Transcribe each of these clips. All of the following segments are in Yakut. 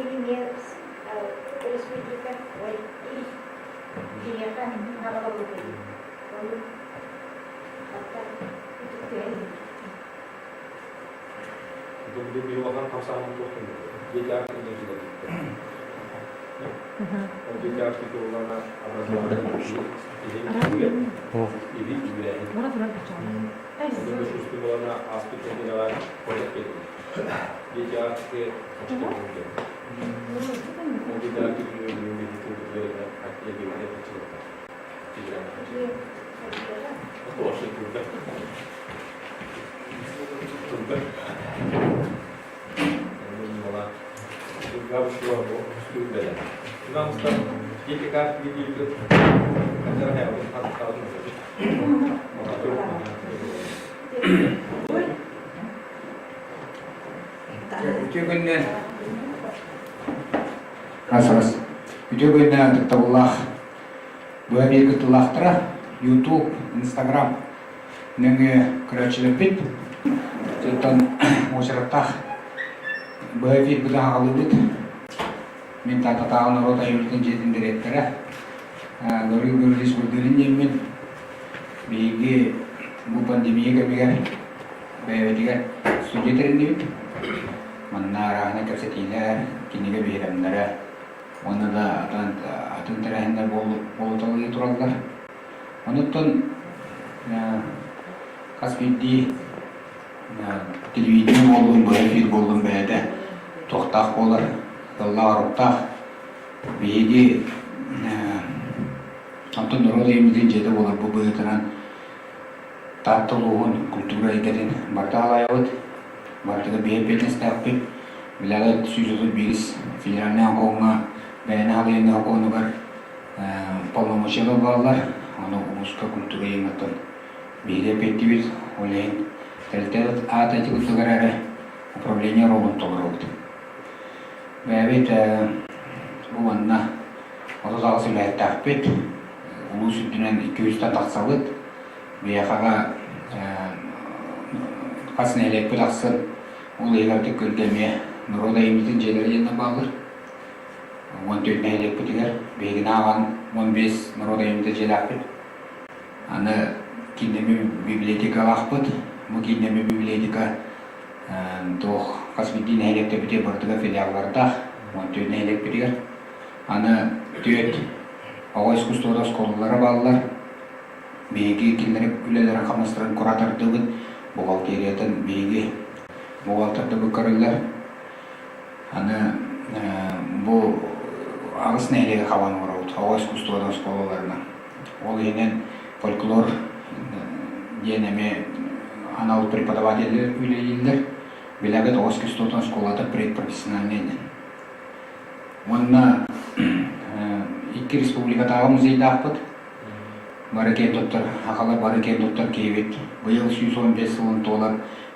Кини республика ой киниэхэ аҕалабыт ону Улахан хамсааһын туох Дети Арктики Дети Арктики улаана Дети Арктики Үтүө күннэн Раз-раз. Үтүө күннэн ытыктабыллаах бу эмиэ кыттыылаахтара YouTube, Instagram нөҥүө көрөөччүлэрбит. Оттон уочараттаах бу эфирбитин аҕалыыбыт. Мин Тааттатааҕы норуот айымньытын дьиэтин дириэктэрэ Гаврил Гаврильевич Вырдылин диэммин. Биһиги бу пандемия кэмигэр бэйэбитигэр студия тэриннибит. Манна арааһынай кэпсэтиилэр, кинигэ биһирэмнэрэ уонна да атын, атын тэрээһиннэр буолуталыы тураллар. Онуттан хас биирдии телевидение буоллун, быһа эфир буоллун бэйэтэ туохтаах буолар, тыллаах-оруктаах. Биһиги онтон норуот айымньытын дьиэтэ буоларбыт быһыытынан Таатта улууһун культура эйгэтин барыта халайабыт, барытыгар биһи эппиэтинэстээхпит. Билэҕит 131 федеральнай сокуоҥҥа бэйэни халыйыныы сокуонугар полномочиялар бааллар. Ону улууска культура ыйыҥыттан биһиги эппиэттиибит. Ол иһин тэрилтэ аата ити курдук эрээри управление оруолун толоробут. Бэйэбит бу манна 38 үлэһиттээхпит. Улуус үрдүнэн 200-тэн тахсабыт. Биһиэхэҕэ хас нэһилиэкпит ахсын ол иһигэр Түккүргэ эмиэ норуот айымньытын дьиэлэрэ диэннэр бааллар. 14 нэһилиэкпитигэр биһигини ааҕан 15 норуот айымньыта дьиэлээхпит. Аны кииннэммит библиотекалаахпыт. Бу кииннэммит библиотека туох хас биирдии нэһилиэктэрбитигэр барытыгар филиаллардаах 14 нэһилиэкпитигэр. Аны түөрт оҕо искусствота оскуолалара бааллар. Биһиги кинилэри үлэлэрин-хамнастарын куратордыыбыт, бухгалтериятын биһиги бухгалтердыбыт көрөллөр. Аны бу аҕыс нэһилиэги хабан олоробут оҕо искусствотын оскуолаларынан. Ол иһинэн фольклор диэн эмиэ анал преподавателлэр үлэлииллэр. Билэҕит оҕо искусствотын оскуолата предпрофессиональнай диэн. Уонна икки республикатааҕы музейдаахпыт. Бары киэн туттар, сахалар бары киэн туттар киһибит. Быйыл 115 сылын туолар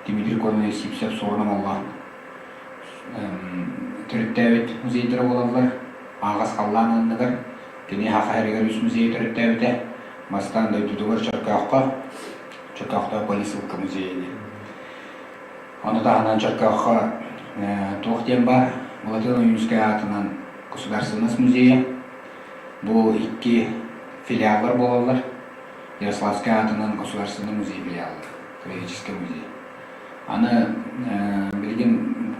Дмитрий Кононович Сивцев суорун омоллоон төрүттээбит музейдара буолаллар. Ааҕас халлаан анныгар кини Саха сиригэр үс музейы төрүттээбитэ. Бастаан дойдутугар Чөркөөххө, Чөркөөхтөөх полисылка музейа диэн. Ону таһынан Чөркөөххө туох диэн баар, Былатыан Ойуунускай аатынан Государственность музейа. Бу икки филиаллар буолаллар. Ярославскай аатынан Государственный музей филиаллар, краеведческий музей. Аны билигин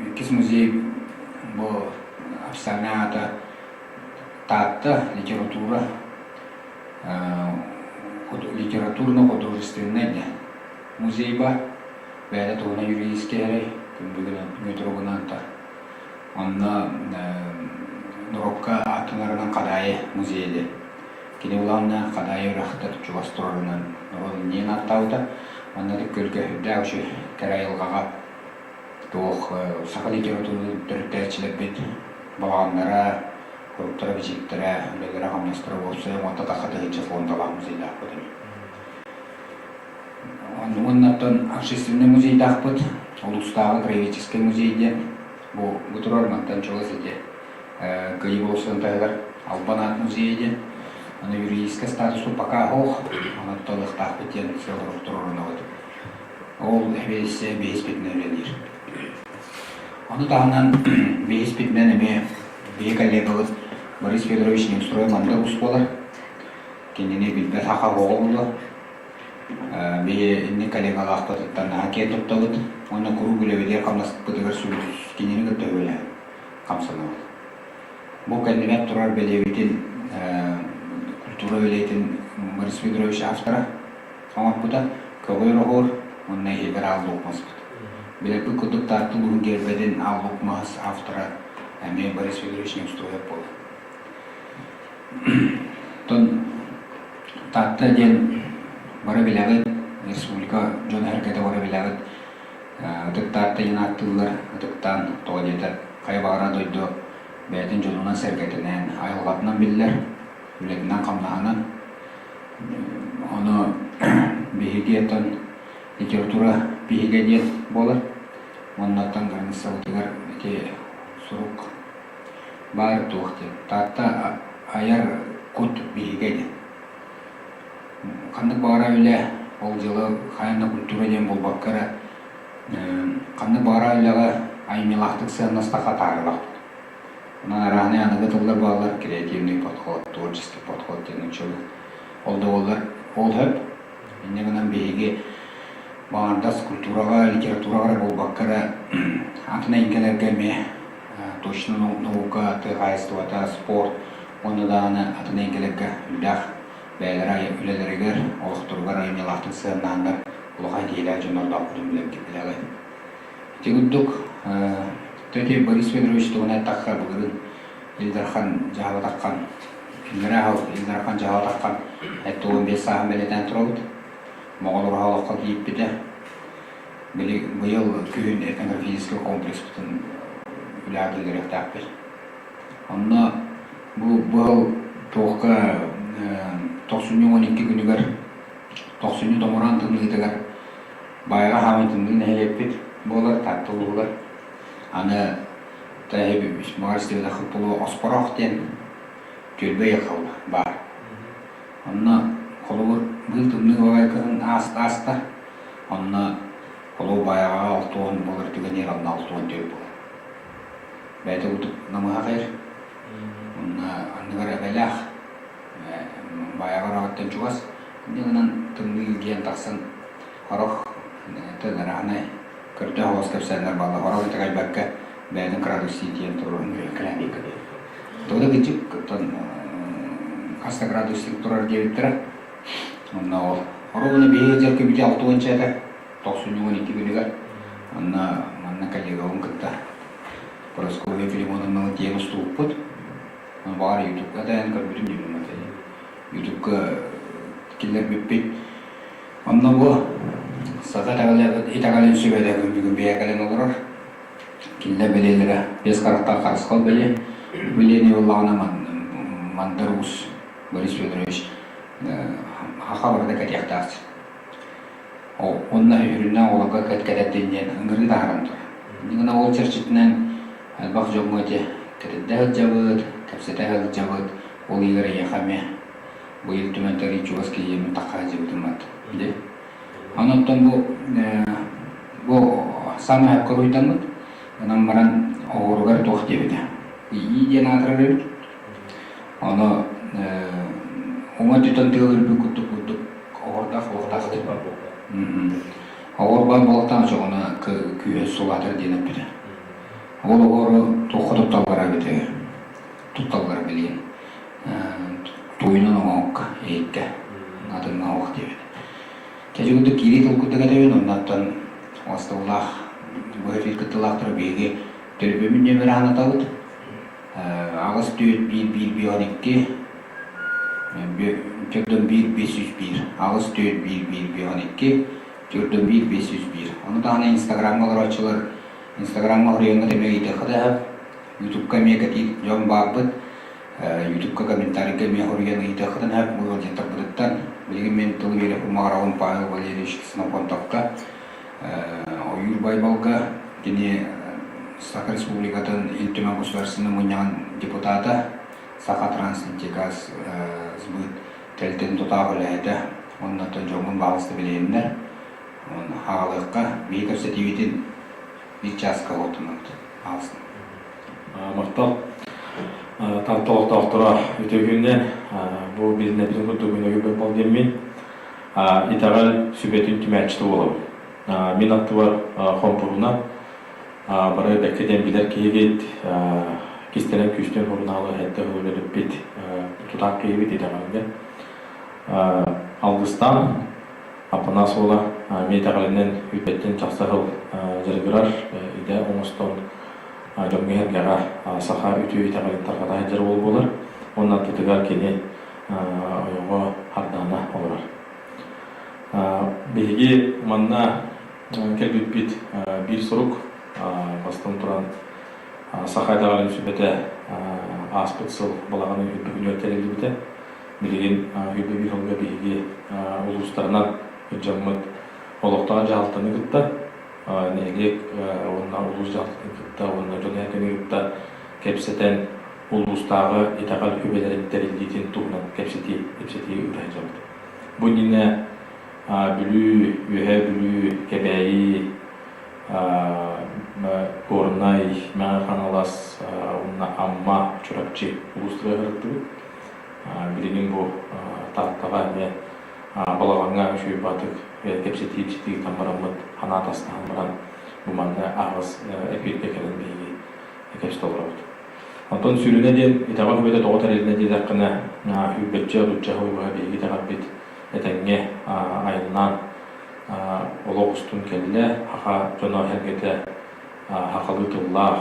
иккис музей бу официальнай аата Таатта литература литературно-художественнай диэн музей бар. Бэйэтэ туһунан юридический эрэй, күн бүгүн метрогунан Онно норуокка ааттанарынан Хадаайы музейа диэн. Кини улаанна Хадаайы үрэхтэр чугас турарынан норуот инниэн ааттаабыта. Онно Түккүлгэ үрдээх үчүгэй кэрэ айылҕаҕа туох саха литературатын төрүттээччилэрбит балаҕаннара, куруктара-бичиктэрэ, үлэлэрэ-хамнастара уопсайа уонна тахха тыһыынча фондалаах музейдаахпыт ини. Уоннаттан общественнай музейдаахпыт, улуустааҕы краеведческай музей диэн. Бу, бу турар мантан чугас ити Кыайыы болуоссатын таһыгар Албан аат музейа диэн. Аны юридическай статусу пока суох, онон ылыахтаахпыт диэн сыал туруорунабыт. Ол эбиэсэ биһиспитинэн үлэлиир. Ону таһынан биһиспитинэн эмиэ биһи коллегабыт Борис Федорович Неустроев мандар уус буолар. Кинини билбэт саха оҕо буолуо. Биһи инник коллегалаахпытыттан наһаа киэн туттабыт уонна куруук үлэбитигэр хамнаспытыгар кинини кытта үлэлэһэн хамсанабыт. Бу кэннибэр турар бэлиэбитин культура бэлиэтин Борис Федорович автора оҥорбута көҕүөр оһуор уонна иһигэр аал луук маспыт. Билэрбит курдук Таатта улууһун гербэтин аал луук мас автора эмиэ Борис Федорович Неустроев буолар. Оттон Таатта диэн бары билэҕит, республика дьоно-сэргэтэ бары билэҕит, Ытык Таатта диэн ааттыыллар, ытыктаан, тоҕо диэтэр, хайа баҕарар дойду бэйэтин дьонунан-сэргэтинэн, айылҕатынан биллэр, үлэтинэн-хамнаһынан. Ону биһиги оттон литература биһигэ диэн буолар. Уонна оттон границабытыгар ити сурук баар туох диэн Таатта айар кут биһигэ диэн. Ханнык баҕарар үлэ ол дьыала хайаан да культура диэн буолбакка эрэ ханнык баҕарар үлэҕэ айымньылаахтык сыаннастахха таһаарылаахпыт. Онон арааһынай аныгы тыллар бааллар креативный подход, творческий подход диэн нууччалыы. Ол да буоллар ол сөп. Инньэ гынан биһиги баҕардас культураҕа, литератураҕа эрэ буолбакка эрэ атын эйгэлэргэ эмиэ точно наука, тыа хаһаайыстыбата, спорт уонна даҕаны атын эйгэлэргэ үлэлээх бэйэлэрэ үлэлэригэр, олохторугар айымньылаахтык сыһыаннаһаннар улахан киһилээх дьоннордоохпутун билэҕин. Ити курдук, Тетя Борис Федорович туһунан эттэххэ, былырыын Ил Дархан дьаһала таххан, кинилэри аһал Ил Дархан дьаһала таххан 75 сааһын бэлиэтээн турабыт. Моҕол ураһа олоххо киирбитэ. Били быйыл күһүн этнографическай комплекспытын үлэҕэ киллэриэхтээхпит. Онно бу быһыл туохха тохсунньу 12 күнүгэр тохсунньу томороон тымныытыгар Баайаҕа хааман тымныы нэһилиэкпит буолар, Таатта улууһугар. Аны Маҕарас буолуо Оспороох диэн түөлбэ ыйаххалла баар. Онно холобур быыл тымныы баҕайы кыһын ааста. Онно холобур Баайаҕаҕа 60 буолар түгэнигэр онно 64 буолар. Бэйэтэ курдук намыһах эр. Онно анныгар эбэлээх Баайаҕа үрэҕиттэн чугас. Инньэ гынан тымныы илгийэн тахсан Сорох тыанараанай көрдөөх оҕус кэпсээннэр буолла, сорох итэҕэйбэккэ бэйэтин градус тиийэн туруорун кэлэн биэрдэ. Тоҕо да кырдьык, оттон хас да градус турар диэбиттэрэ. Онно ол хоруобуна биһиги дьэр күбүтэ 60 этэ, 92 күнүгэр. Онно манна коллегабын кытта Прасковья Филимоновнаны тиийэн устубуппут. Баҕар ютубка тайан көрбүтүм диэн ютубка киллэрбиппит. Онно бу саха итэҕэлин сүбэтэ күн бүгүн бэйэ кэлэн олорор. Кинилэр бэлиэлэрэ биэс харахтаах харысхал бэлиэ. Бэлиэни ыллаҕына Мандар Уус Борис Федорович саха барыта кэтиэхтээх. Уонна үрүннээх оҕолорго кэт диэн ыҥырыы таһааран турар. Инньэ ол чэрчитинэн элбэх дьоҥҥо ити кэтэрдэ сылдьабыт, кэпсэтэ сылдьабыт, ол иһигэр эйиэхэ эмиэ быйыл түмэн тэрий чугас киһиэм тахха сылдьыбытым бат. Дии. Онон бу бу саамай сөпкө уруйдаммыт. Онон баран оҕуругар туох диэбитэ. Ии диэн аатырар эбит. Ону уҥа өттүттэн тыал үрбүт курдук курдук оҕордоох буолуохтаах. Оҕор баар буолуохтаах очоҕуна күүһэ сулаатар диэн эппитэ. Ол оҕору туохха тутталлара эбитэ тутталлара билигин туйунан оҥоһукка иһиккэ атын оҥоһук диэбит. Чэ курдук киирии тыл курдук этэбин, оннуттан остоллаах бу эфир кыттыылаахтара биһиги төлөпүөммүт нүөмэрэ анатабыт. 8 4 1 1 1 12 4 1 501 8 4 1 1 1 12 4 1 501. Ону таһынан Инстаграмҥа олорооччулар Инстаграмҥа хоруйаҥҥа эмиэ ыйытыахха да сөп. Ютубка эмиэ кэтиир дьон баарбыт. Ютубка комментарийга эмиэ хоруйан ыйытыаххытын сөп. Бу ыалдьыттарбытыттан билигин мин тылы биэриэхпин баҕарабын Павел Валерьевич Ксенофонтовка, Ойуур Байбалга, кини Саха Республикатын Ил Түмэн Государственнай Мунньаҕын депутата, Саха Транснефтегаз сбыт тэрилтэтин тутаах үлэһитэ уонна оттон дьоҥҥун баҕаласта билиһиннэр. Хаалыахха биһи кэпсэтиибитин биир чааска уһуктуннубут. Аалсын. Махтал. Таатта олохтоохторо үтүө күнүнэн бу билинэрбитин курдук күнүгү бал диэммин итэҕэл сүбэтин түмээччитэ буолабын. Мин аттыбар хомпуруна бары бэккэ диэн билэр киһигит кистэлэҥ күүстэн сурунаалы эрдэ үлэлэппит тутаах киһибит итэҕэлгэ. Алгыстаан Апанас уола эмиэ итэҕэлинэн үүппэттэн тахса сыл дьарыгырар, идэ оҥостон дьоҥҥо-сэргэҕэ саха үтүө итэҕэлин тарҕата сылдьар уол буолар. Уонна аттытыгар кини ойоҕо Хардаана олорор. Биһиги манна кэлбиппит биир сорук, бастатан туран, саха итэҕэлин сүбэтэ ааспыт сыл балаҕан ыйын күнүгэр тэриллибитэ. Билигин 21 сылга биһиги улуустарынан дьоммут олохтоох дьаһалтаны кытта, нэһилиэк уонна улуус дьаһалтатын кытта уонна дьон эркини кытта кэпсэтэн улуустааҕы итэҕэл үбэлэрин тэриллиитин туһунан кэпсэтии, ипсэтии ыыта сылдьабыт. Бу иннинэ Бүлүү, Үөһээ Бүлүү, Кэбээйи, Горнай, Мэҥэ Хаҥалас уонна Амма, Чурапчы улуустара ыһырыттыбыт. Билигин бу Тааттаҕа эмиэ балаҕаҥҥа үчүгэй баатык кэпсэтии-ипсэтии ыытан бараммыт, санаа атастаһан баран бу манна аһаҕас эпииргэ кэлэн биһиги кэпсэтэ олоробут. Онтон сүрүнэ диэн итэҕэл үбэтэ тоҕо тэрилиннэ диэтэххинэ, сүүрбэччэ отучча сыл быһа биһиги итэҕэлбит этэҥҥэ айаннаан олох устун кэллэ, саха дьоно-сэргэтэ сахалыы тыллаах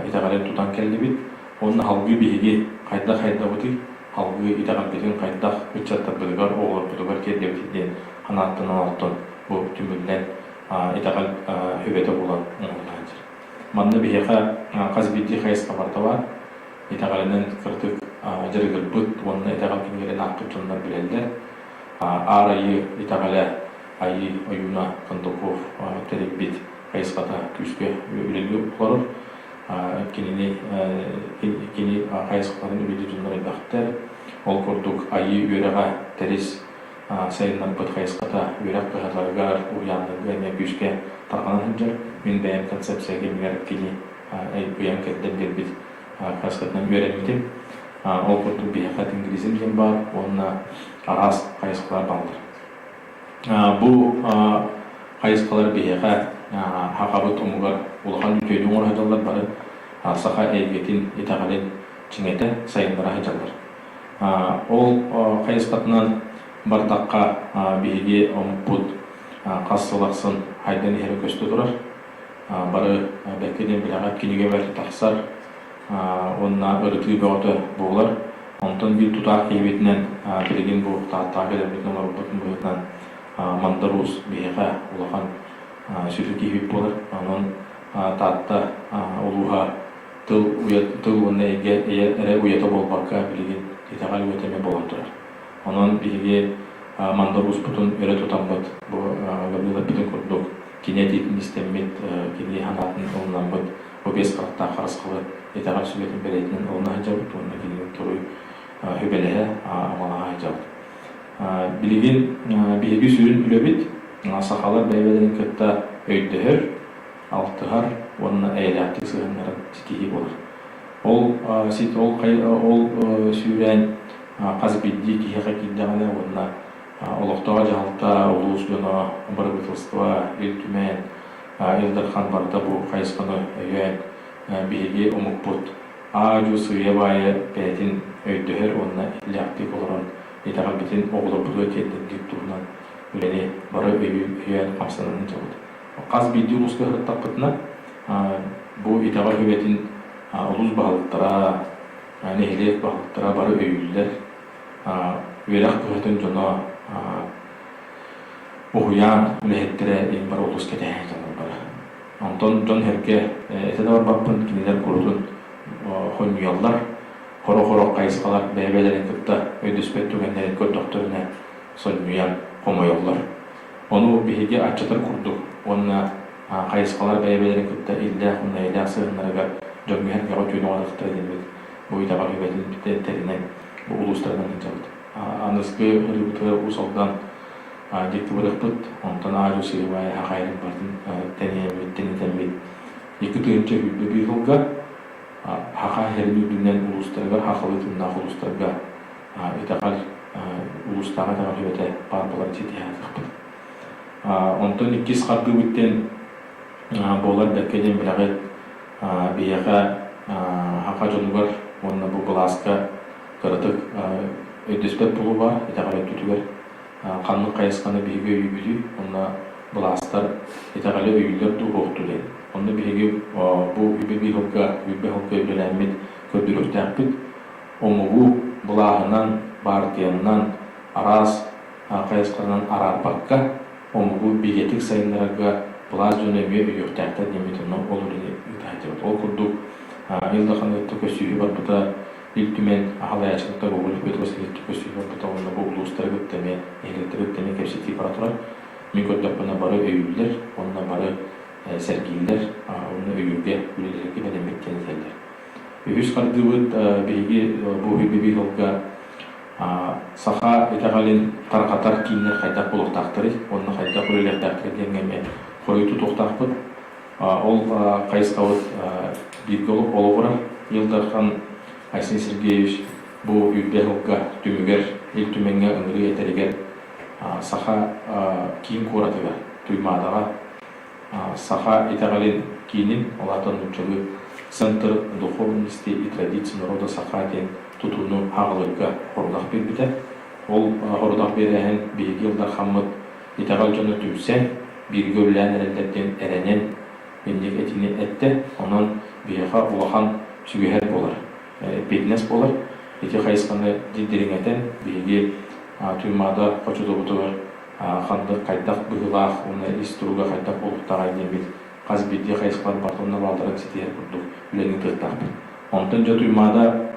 итэҕэлин тутан кэллибит. Уонна салгыы биһиги хайдах хайдабытый, салгыы итэҕэлбитин хайдах ыччаттарбытыгар, оҕолорбутугар тиэрдэбитий диэн санааттан оҥортон бу түмүллэн итэҕэл сүбэтэ буолан оҥоһулла сылдьар. Манна биһиэхэ хас биирдии хайысха барыта баар. Итэҕэлинэн кыратык дьарыгырбыт уонна итэҕэл кинигэлэрин аахпыт дьоннор билэллэр. Аар Айыы итэҕэлэ Айыы ойууна Кондаков тэрийбит хайысхата күүскэ үлэлии олорор. Кинини кини хайысхаларын үлэлиир дьоннор элбэхтэр. Ол курдук Айыы үөрэҕэ Тэрис сайыннарбыт хайысхата үөрэх кыһаларыгар, уһуйааннарга эмиэ күүскэ тарҕана сылдьар. Мин бэйэм концепция кэмигэр кини ыйан кэрдэн биэрбит хайысхатынан үөрэммитим. Ол курдук биһиэхэ тенгризм диэн баар уонна араас хайысхалар бааллар. Бу хайысхалар биһиэхэ сахабыт омугар улахан үтүөнү оҥоро сылдьаллар бары саха эйгэтин, итэҕэлин чиҥэтэ сайыннара сылдьаллар. Ол хайысхатынан бардахха биһиги омукпут хас сыл ахсын хайдан иһэрэ көстө турар. Бары бэккэ диэн билэҕит кинигэ бэрт тахсар уонна ырытыы бөҕөтө буолар. Онтон биир тутаах киһибитинэн билигин бу Тааттаҕа кэлэрбитин олорбутун быһыытынан Мандар Уус биһиэхэ улахан сүдү киһибит буолар. Онон Таатта улууһа тыл, тыл уонна эйгэ эрэ уйата буолбакка билигин итэҕэл уйата эмиэ буолан турар. Онон биһиги Мандар Ууспутун өрө тутаммыт, бу Гаврил эппитин курдук, кини этиитин истэммит, кини санаатын ылынаммыт, бу биэс харахтаах харысхалы итэҕэл сүбэтин бэлиэтинэн ылына сылдьабыт уонна кинини туруй сүбэлэһэ, амалаһа сылдьабыт. Билигин биһиги сүрүн үлэбит сахалар бэйэ-бэйэлэрин кытта өйдөһөр, алтыһар уонна эйэлээхтик сыһыаннарын ситиһии буолар. Ол ол ол сүүрээн хас биирдии киһиэхэ киирдэҕинэ уонна олохтоох дьаһалта, улуус дьоно, бырабыыталыстыба, Ил Түмэн, Ил Дархан барыта бу хайысханы өйөөн биһиги омукпут аа-дьуо сыыйа-баайа бэйэтин өйдөһөр уонна иллээхтик олорон итэҕэлбитин оҕолорбутугар тиэрдэрбит туһунан үлэни бары өйөөн хамсанан сылдьабыт. Хас биирдии улууска сырыттахпытына бу итэҕэл сүбэтин улуус баһылыктара, нэһилиэк баһылыктара бары өйүүллэр. Үөрэх кыһатын дьоно уһуйаан үлэһиттэрэ иһин бары улуус кэтэһэ сылдьаллар бары. Онтон дьон-сэргэ этэ да барбаппын, кинилэр курутун хонньуйаллар, хоро-хоро хайысхалар бэйэ-бэйэлэрин кытта өйдөспөт түгэннэрин көрдөхтөрүнэ сонньуйан хомойоллор. Ону биһиги аччатар курдук уонна хайысхалар бэйэ-бэйэлэрин кытта иллээх уонна эйэлээх сыһыаннарыгар дьоҥҥо-сэргэҕэ үтүөнү оҥоруохтара диэммит бу итэҕэл үбэтин тэринэн бу улуустарынан сылдьабыт. Аныгыскы ырыыбытыгар Уус Алдан диэки барыахпыт, онтон Аа-дьуо сыыйа-баайа хахайын барытын тэнийэммит, тэнитэммит. 2021 сылга Саха сирин үрдүнэн улуустарыгар сахалыы тыыннаах улуустарга итэҕэл улуустааҕы итэҕэл сүбэтэ баар буоларын ситиһэ сатыахпыт. Онтон иккис хардыыбыт диэн буолар бэркэ диэн билэҕит биһиэхэ саха дьонугар уонна бу былааска кыратык өйдөспөт буолуу баар итэҕэл өттүтүгэр ханнык хайысханы биһиги өйүүбүтүй уонна былаастар итэҕэли өйүүллэр дуу суохтуу диэн. Онно биһиги бу үбэ биир сылга, үбэ сылга үлэлээммит көрдөрүөхтээхпит. Омугу былааһынан, баартыйаннан, араас хайысханан араарбакка, омугу бигэтик сайыннарарга былаас дьоно эмиэ өйүөхтээхтэр диэммит онно ол үлэни ыыта сылдьабыт. Ол курдук Ил Дархан кытта көрсүһүү барбыта, Ил Түмэн аһалайааччыларга Гоголев Петр Васильевич көрсүһүү барбыта уонна бу улуустары кытта эмиэ, нэһилиэктэри кытта эмиэ кэпсэтии бара турар. Мин көрдөхпүнэ бары өйүүллэр уонна бары сэргииллэр, уонна өйүүргэ, үлэлэһэргэ бэлэммит диэн этэллэр. Үһүс хардыыбыт биһиги бу үһү сылга саха итэҕэлин тарҕатар кииннэр хайдах буолуохтаахтарый уонна хайдах үлэлиэхтээхтэрий диэҥҥэ эмиэ хоруй тутуохтаахпыт. Ол хайысхабыт бииргэ олоҕурар. Ил Дархан Айсен Сергеевич бу үрдэ сылга түмүгэр Ил Түмэҥҥэ ыҥырыы этэригэр саха киин куоратыгар Туймаадаҕа саха итэҕэлин киинин, ол аата нууччалыы Центр духовности и традиций народа Саха диэн тутууну аҕаларга хорудах биэрбитэ. Ол хорудах биэрээһин биһиги Ил Дархаммыт итэҕэл дьоно түмсэн, бииргэ үлэлээн эрэллэр диэн эрэнэн инник этиини эттэ. Онон биһиэхэ улахан сүгэһэр буолар, эппиэтинэс буолар. Ити хайысханы дириҥэтэн биһиги Туймаада хочотубутугар ханнык хайдах быһыылаах уонна ис туруга хайдах буолуохтааҕый диэммит хас биирдии хайысхалар барытын баалларын ситиһэр курдук үлэни ыытыахтаахпыт. Онтон дьэ Туймаада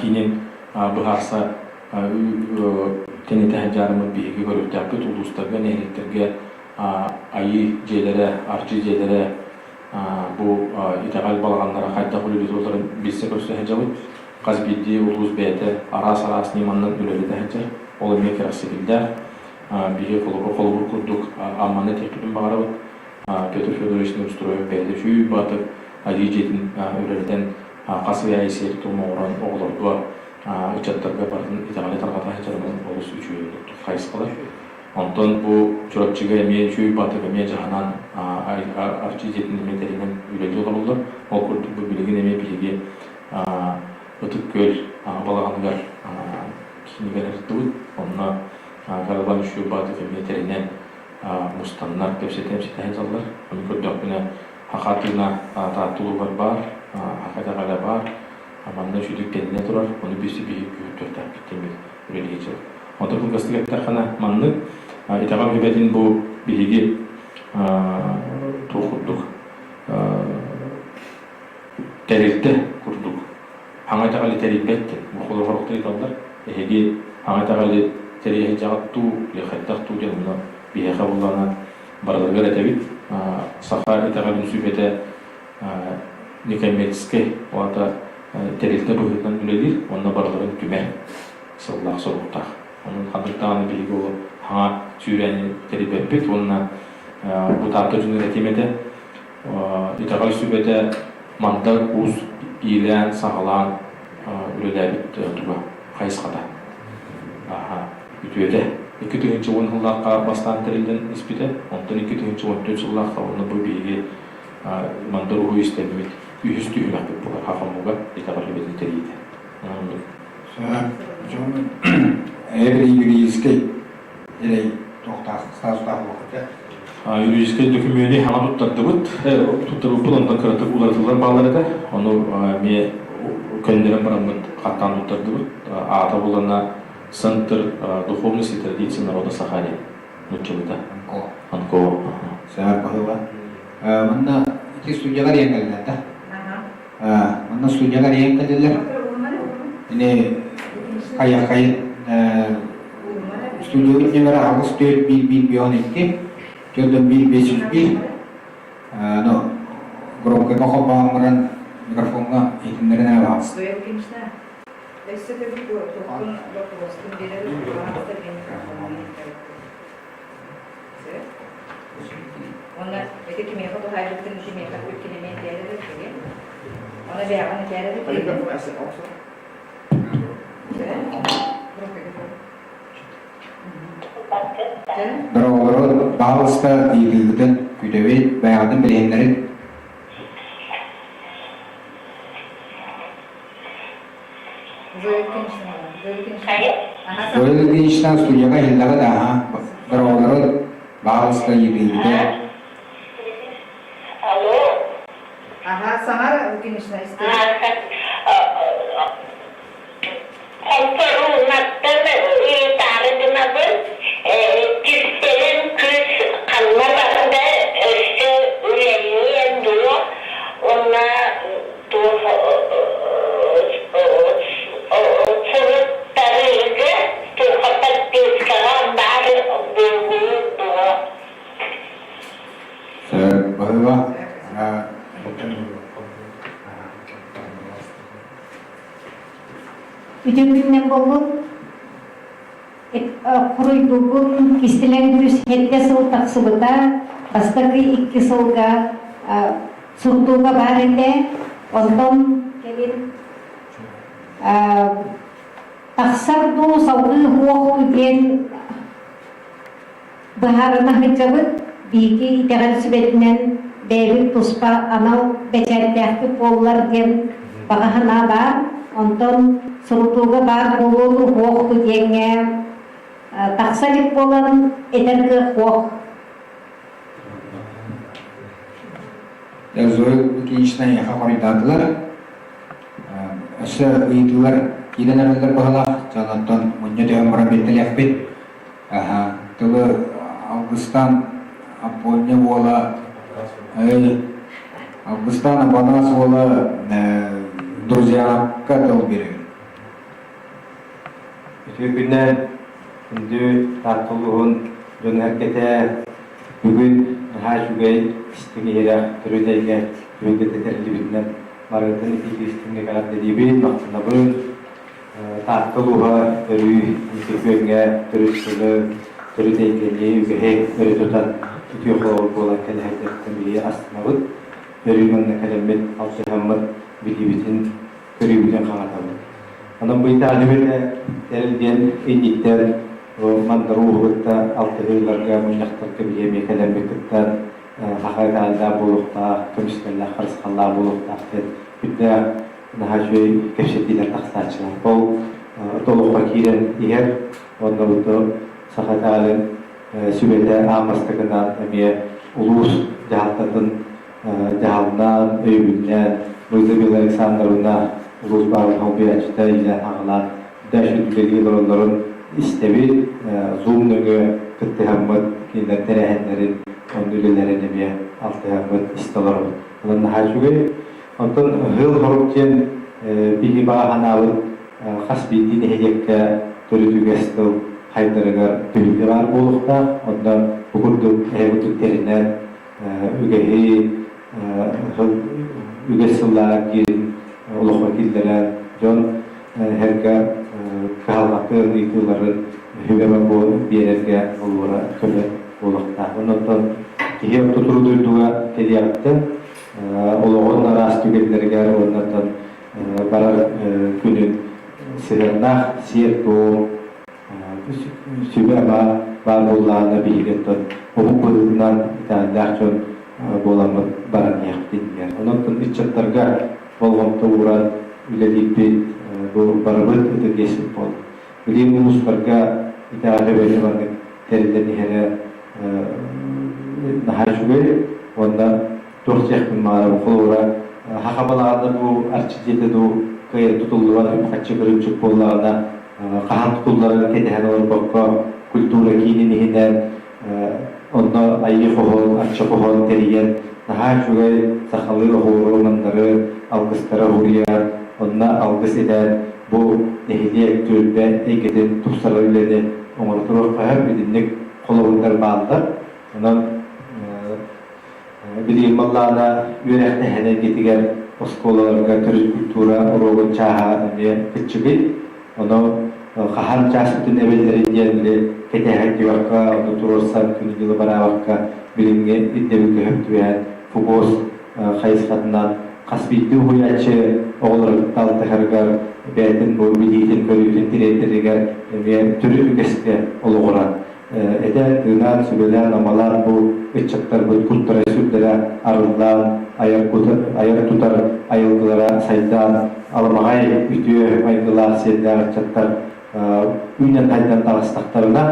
киинин быһаарса тэнитэ сылдьарыммыт биһиги көрүөхтээхпит улуустарга, нэһилиэктэргэ айыы дьиэлэрэ, арчы дьиэлэрэ бу итэҕэл балаҕаннара хайдах үлэлии туралларын билсэ-көрсө сылдьабыт. Хас биирдии улуус бэйэтэ араас-араас ньыманан үлэлэтэ сылдьар. Ол эмиэ кэрэхсэбиллээх. Биһиги холобур, холобур курдук Амманы этиэхпитин баҕарабыт. Петр Федорович Неустроев бэйэтэ үчүгэй баатыр айыы дьиэтин үлэлэтэн хас ый аайы сиэр-туом оҥорон оҕолорго, ыччаттарга барытын итэҕэли тарҕата сылдьарынан олус үчүгэй хайысхалар. Онтон бу Чурапчыга эмиэ үчүгэй баатыр эмиэ дьаһанан арчы дьиэтин эмиэ тэринэн үлэлии олороллор. Ол курдук бу билигин эмиэ биһиги Ытык Күөл балаҕаныгар киинигэр ырыттыбыт. Онно Карабан үчүгэй баатыр эмиэ тэринэн мустаннар кэпсэтэн сылдьаллар. Ону көрдөхпүнэ Саха тыына Таатта улууһугар баар, саха итэҕэлэ баар, манна үчүгэй кэннэ турар, ону биси биһи күүһүрдүөхтээхпит диэн үлэлии сылдьабыт. Онтон кылгастык эттэххинэ маннык итэҕэл сүбэтин бу биһиги туох курдук тэрилтэ курдук хаҥа итэҕэли тэрийбэт диэн бу холобур ыйыталлар. Эһиги хаҥа итэҕэли тэрийэ сылдьаҕыт дуу или хайдах дуу диэн онно биһиэхэ буллана барыларыгар этэбит. Саха итэҕэлин сүбэтэ некоммерческай, ол аата тэрилтэ быһыытынан үлэлиир уонна барыларын түмэр сыллаах соруктаах. Онон ханнык даҕаны биһиги ол хаҥа сүүрээни тэрийбэппит уонна бу Таатта дьонун этиим этэ итэҕэл сүбэтэ Мандар Уус иилээн-саҕалаан үлэлээбит туга хайысхата. Үтүөтэ. 2010 сыллаахха бастаан тэриллэн испитэ, онтон 2014 сыллаахха уонна бу биһиги Мандар Ууһу истэммит үһүс түһүмэхпит буолар Хахамуга итэҕэл сүбэтин тэрийиитэ. Оннук. Дьон юридическай эрэй туохтаах статустаах буолбут Юридическай дөкүмүөнү хаҥа туттардыбыт. Туттарбыппыт онтон кыратык уларытыллар бааллар этэ. Ону эмиэ көннөрөн бараммыт хаттаан туттардыбыт. Аата булана Центр духовности и традиций народа Саха диэн нууччалыыта. Анко. Анко. Саар баһыыба. Манна ити студиялар иэн кэллилэр да? Манна студиялар иэн кэллилэр. Ини хайа-хайын студиябыт номера 84 1 1 12, 4 1 5 1. Ну, громкойга холбоон баран микрофоҥҥа иһитиннэрэн эрэ баҕас. Өссө төгүл туохпун боппуруоспун биэрэр баҕаста мин микрофоҥҥа иһиттэрбит. Уонна ити кимиэхэ туһаайбыттын кимиэхэ эппиккин эмиэ этээр эбит Оны бэйэҕин этээр эбит Дороголору баһылыста ыйытыыгытын күтэбит, бэйэҕитин билиһиннэрин. Зоя Ильинична, Зоя Ильинична. Зоя Ильинична студияга иһиллэҕит аха дороголору баһылыста ыйытыыгытын. Алло. Ага, саҥар Ильинична истэбит. Хонторуунаттан ыйытаары гынабын, кистэлэҥ кыыс ханна барда, өссө үлэлиэ дуо уонна туох суруттарыыга туохха подпискаҕа баар буолуо дуо? Баһыыба. Үтүө күнүнэн буоллун. Хоруйдуубун кистэлэҥ күүс сэттэ сыл тахсыбыта. Бастакы икки сылга сурутууга баар этэ. Онтон кэлин тахсар дуу, салгыы суох диэн быһаарына сылдьабыт. Биһиги итэҕэл сүбэтинэн бэйэбит туспа анал бэчээттээхпит буоллар диэн баҕа санаа баар. Онтон сурутууга баар буолуону суох диэҥҥэ тахса илик буолан этэр кыах суох. Зоя Лукинична эйиэхэ хоруйдаатылар. Өссө ыйытыылар киирэн эрэллэр быһалаах. Дьоннортон мунньа түһэн баран биэртэлиэхпит. Тылы Алгыстан Аппоння уола Алгыстан Апанас уола друзьяка тыл биэрэр. Үтүө күннэр, күндү Таатта улууһун дьоно-сэргэтэ, бүгүн наһаа үчүгэй истиҥ иһирэх төрүт эйгэ түһүлгэтэ тэриллибитинэн барыгытын итии истиҥник эҕэрдэлиибин, махтанабын. Таатта улууһа өрүү инники күөҥҥэ төрүт тылы, төрүт эйгэни, үгэһи өрө тутан үтүө холобур буолан кэлэһэрдэриттэн биһиги астынабыт. Өрүү манна кэлэммит, алтыһаммыт, билиибитин, көрүүбүтүн хаҥатабыт. Онон бу итэҕэлибит тэрил диэн инниттэн мандар ууһугутта алтыһыыларга, мунньахтарга биһиги эмиэ кэлэммит кытта саха итэҕэллээх буолуохтаах, көмүскэллээх, харысхаллаах буолуохтаах диэн үрдээх наһаа үчүгэй кэпсэтиилэр тахсааччылар. Ол толоххо киирэн иһэр уонна бу саха итэҕэлин сүбэтэ аан бастакынан эмиэ улуус дьаһалтатын дьаһалынан, өйөбүлүнэн Луиза Александровна улуус баһылыгын солбуйааччыта иилээн-аҕалаан дэш үлэлии олороллорун истэбит, Zoom нөҥүө кыттыһаммыт кинилэр тэрээһиннэрин, онно үлэлэрин эмиэ алтыһаммыт истэ олоробут. Онон наһаа үчүгэй. Онтон ыһыал хорук диэн биһиги баҕа санаабыт хас биирдии нэһилиэккэ төрүт үгэс тыл хайдарыгар түһүлгэ баар буолуохтаах. Онно бу курдук эһэ курдук тэринэн үгэһи үгэс сыллаах киирин олоххо киллэрэн дьон эргэ кыһалҕатын ыйытыыларын сүбэ биэрэргэ олуора көмө буолуохтаах. Онтон киһи орто туруу дойдуга кэлиэҕиттэн олоҕун араас түгэннэригэр уонна барар күнүн сыһыаннаах сиэр-туом сүбэ-ама баар буоллаҕына биһиги оттон омук быһыытынан итэҕэллээх дьон буоламмыт баран иһиэхпит диэн. Онон ыччаттарга болҕомто ууран үлэлиирбит бу барыбыт ытык иэспит буолар. Билигин улуустарга итэҕэлэ бэйэтэ маннык тэриллэн иһэрэ наһаа үчүгэй уонна туох диэхпин баҕарабын холобура хахабалаҕына дуу арчы дьиэтэ дуу кыайан тутуллубат үп-харчы кырыымчык буоллаҕына хаһан тутулларын кэтэһэн олорбокко культура киинин иһинэн онно айыы хоһоон арчы хоһоон тэрийэн наһаа үчүгэй сахалыы оһуору мандары алгыстары уһуйар онно алгыс этэн бу нэһилиэк түөлбэ эйгэтин тупсарар үлэни оҥоро туруохха сөп итинник холобурдар бааллар онон билигин баллаана үөрэхтэһэн эйгэтигэр оскуолаларга төрүт культура уруогун чааһа эмиэ кыччыгый. Ону хаһан чааспытын эбэллэрин диэн били кэтэһэн түгэххэ, ону туруорсан күнү-дьылы бараабакка билиҥҥи ирдэбилгэ сөп түбэһэн ФУГОС хайысхатынан хас биирдии уһуйааччы оҕолору кытта алтыһарыгар, бэйэтин бу билиитин-көрүүтүн тириэрдэригэр эмиэ төрүт үгэскэ олоҕуран этэ тыынан, сүбэлээн-амалаан бу ыччаттарбыт куттара-сүрдэрэ арыллан, айар тутар айылгылара сайдан, аламаҕай үтүө майгылаах сиэрдээх ыччаттар үүнэн-хайдан таҕыстахтарына,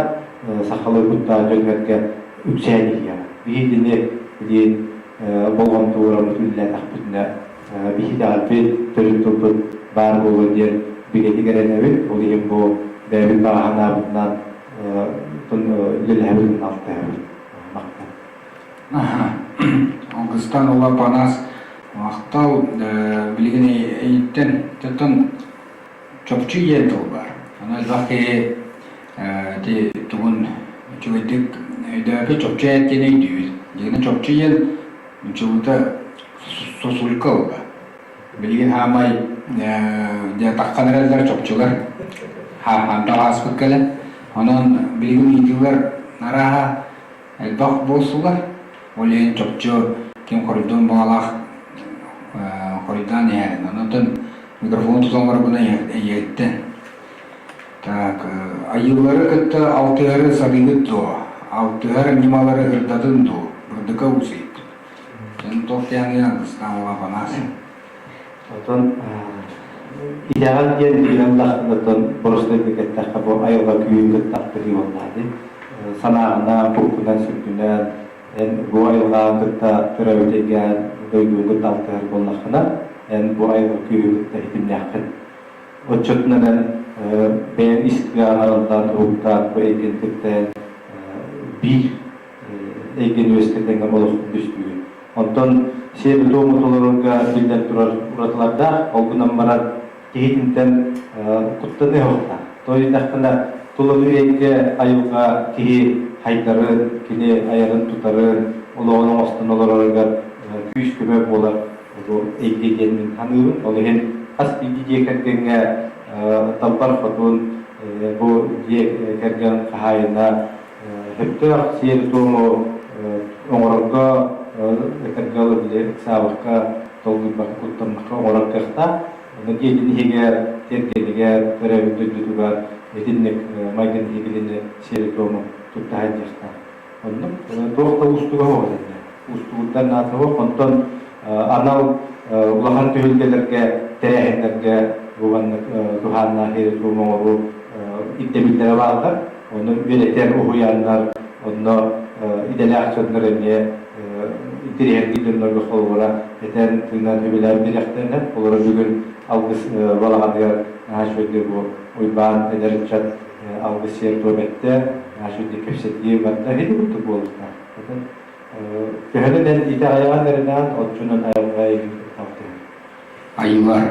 сахалыы куттаах дьон-сэргэ үксээн иһиэҕэ. Биһигини билигин болҕомто уураммыт үлэлээтэхпитинэ, биһитэҕэлбит, төрүт тылбыт баар буолуо диэн бигэтик эрэнэбит. Ол иһин бу бэйэбит баҕа санаабытынан үлэлэһэбит, алтыһабыт. Махтал. Алгыстан ула Панас махтал билигин эйиттэн оттон чопчу диэн тыл баар. Ону элбэх киһи ити тугун үчүгэйдик өйдөөбөт чопчу диэн өйдүүр. Дьиҥинэн чопчу диэн учебута сосулька ылла. Билигин хаамай дьэ таххан эрэллэр чопчулар хаамтан ааспыт кэлэн. Онон билигин ыйытыылар арааһа элбэх буолсулар. Ол иһин чопчу ким хоруйдуон баҕалаах хоруйдаан иһэрин. Онон микрофон тутан барбына эйиэттэн. Так, айыылары кытта алтыһары сатыыгыт дуо? Алтыһар ньымалары ырдатын дуо? Бырдыка уусуйбут. Дьон туох диэн Алгыстаан Улаапанаас. Отон итэҕэл диэн билэн лахтан боростуойдук эттэххэ бу айылҕа күүһүн кытта алтыһыы буоллаҕа дии. Санааҕынан, куккунан, сүргүнэн эн бу айылҕаҕын кытта төрөөбүт эйгэҕин, дойдугун кытта алтыһар буоллаххына, эн бу айылҕа күүһүн кытта ситимнээххин. Оччотунан эн бэйэҥ ис кыаҕын арыллан, уһуктаан бу эйгэни кытта эн биир эйгэни үөскэтэн олоххун түстүүгүн. Онтон сиэри-туому толорорго биллэн турар уратылардаах, ол гынан баран киһитинтэн куттаныа суохтаах. Тоҕо диэтэххинэ, тулалыыр эйгэ айылҕа киһи хайдарын, кини айарын-тутарын, олоҕун оҥостон олороругар күүс-көмө буолар бу эйгэ диэн мин саныыбын. Ол иһин хас биирдии дьиэ кэргэҥҥэ Далбар Хотун бу дьиэ кэргэн хаһаайына сөптөөх сиэри-туому оҥорорго этэргэ дылы били ыксаабакка, долгуйбакка, куттаммакка оҥорор кыахтаах. Онно дьиэтин иһигэр, тиэргэнигэр, төрөөбүт дойдутугар итинник майгын иһигилини сиэри-туому тутта сылдьыахтаах. Оннук туох да уустуга суох итиннэ. Уустугурдар наада суох. Онтон анал улахан түһүлгэлэргэ, тэрээһиннэргэ бу маннык туһааннаах сиэри-туому оҥоруу ирдэбиллэрэ бааллар. Ону үөрэтэр уһуйааннар, онно идэлээх дьоннор эмиэ интэриэһиргиир дьоннорго холобура этэн, тыынан, үбүлээн биэриэхтэринэн, олоро бүгүн алгыс балаҕаныгар наһаа үчүгэйдик бу Уйбаан эдэр ыччат алгыс сиэр-туом эттэ, наһаа үчүгэйдик кэпсэтии барда, ити курдук буолуохтаах. Төһөнөн эн итэҕэйэҕин эрэнэҕин, оччонон айылҕа эйигин кытта алтыһар. Айыылар.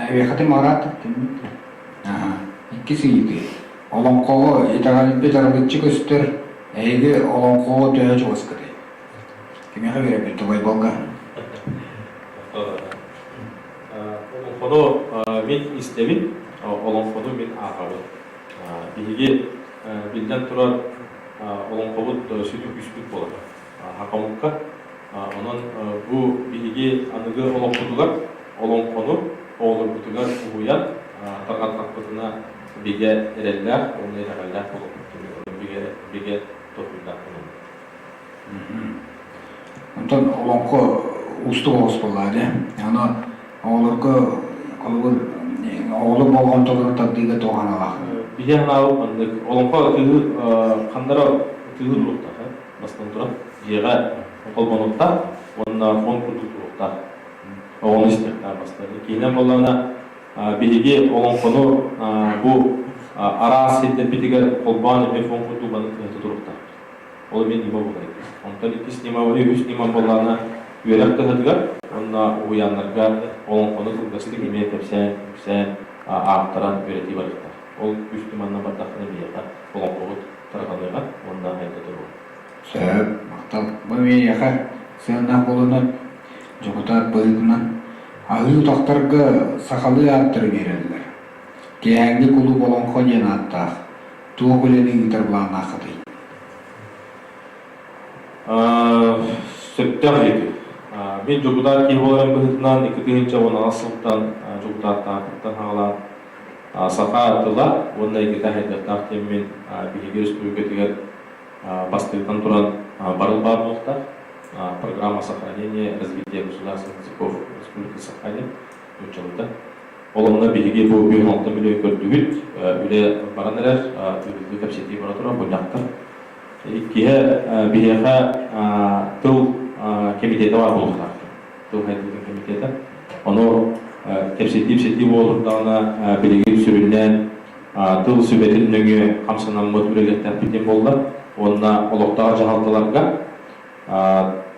Эбиэхэтин мараат Иккис ыйытыы. Олоҥхоҕо итэҕэлбит арылыччы көстөр, эһиги олоҥхоҕо төһө чугаскытый? Кимиэхэ биэрэбит Тулайбалга? Олоҥхону мин истэбин, олоҥхону мин ааҕабын. Биһиги биллэн турар олоҥхобут сүдү күүспүт буолар. Хакамукка. Онон бу биһиги аныгы олохпутугар олоҥхону оҕолорбутугар уһуйан тарҕаттахпытына бигэ эрэллээх уонна итэҕэллээх буолуохпут бигэ бигэ толкуйдаах буолуохпут. Онтон олоҥхо уустук оҕус буоллаҕа дии. Аны оҕолорго холобур оҕолор болҕомтолорун тардыыга туох аналаах? Биһи анаабыт маннык олоҥхо тыһы ханнара тыһы туруохтаах бастан туран дьиэҕэ холбонуохтаах уонна фон курдук туруохтаах оҕону истиэхтээх бастан иккиһинэн буоллаҕына биһиги олоҥхону бу араас сирдэрбитигэр холбоон эмиэ фон курдук маннык тыһыта туруохтаахпыт ол эмиэ ньыма буолар онтон иккис ньыма үһүс ньыма буоллаҕына үөрэх кыһатыгар уонна уһуйааннарга олоҥхону кылгастык эмиэ кэпсээн үксээн аахтаран үөрэтии барыахтаах ол үс ньыманан бардаххына биһиэхэ олоҥхобут тарҕаныаҕа уонна айда туруоҕа. Сөп, махтал. Бу эйиэхэ сыаннаах буолунан, дьокутаат быһыытынан аһыы утахтарга сахалыы ааттары биэрэллэр. Киэһээҥҥи кулууп Олоҥхо диэн ааттаах. Туох үлэни ыытар былааннааххытый? Сөптөөх ыйытыы. Мин дьокутаат киһи буоларым быһыытынан 2018 сылтан дьокутааттаахпыттан саҕалаан саха тыла уонна эйгэтэ хайдахтаах диэммин биһиги республикатыгар бастыҥтан туран барыл баар буолуохтаах. Программа сохранения развития государственных языков Республики Саха диэн нууччалыыта. Ол онно биһиги бу 56 миллион көрдүбүт, үлэ баран эрэр, ыытыллыы кэпсэтии бара турар, мунньахтар. Иккиһэ биһиэхэ тыл кэмитиэтэ баар буолуохтаах. Тыл хайдыытын кэмитиэтэ. Ону кэпсэтии-псэтии буоллардаҕына билигин сүрүннээн тыл сүбэтин нөҥүө хамсанаммыт үлэлиэхтээхпит диэн буолла. Уонна олохтоох дьаһалталарга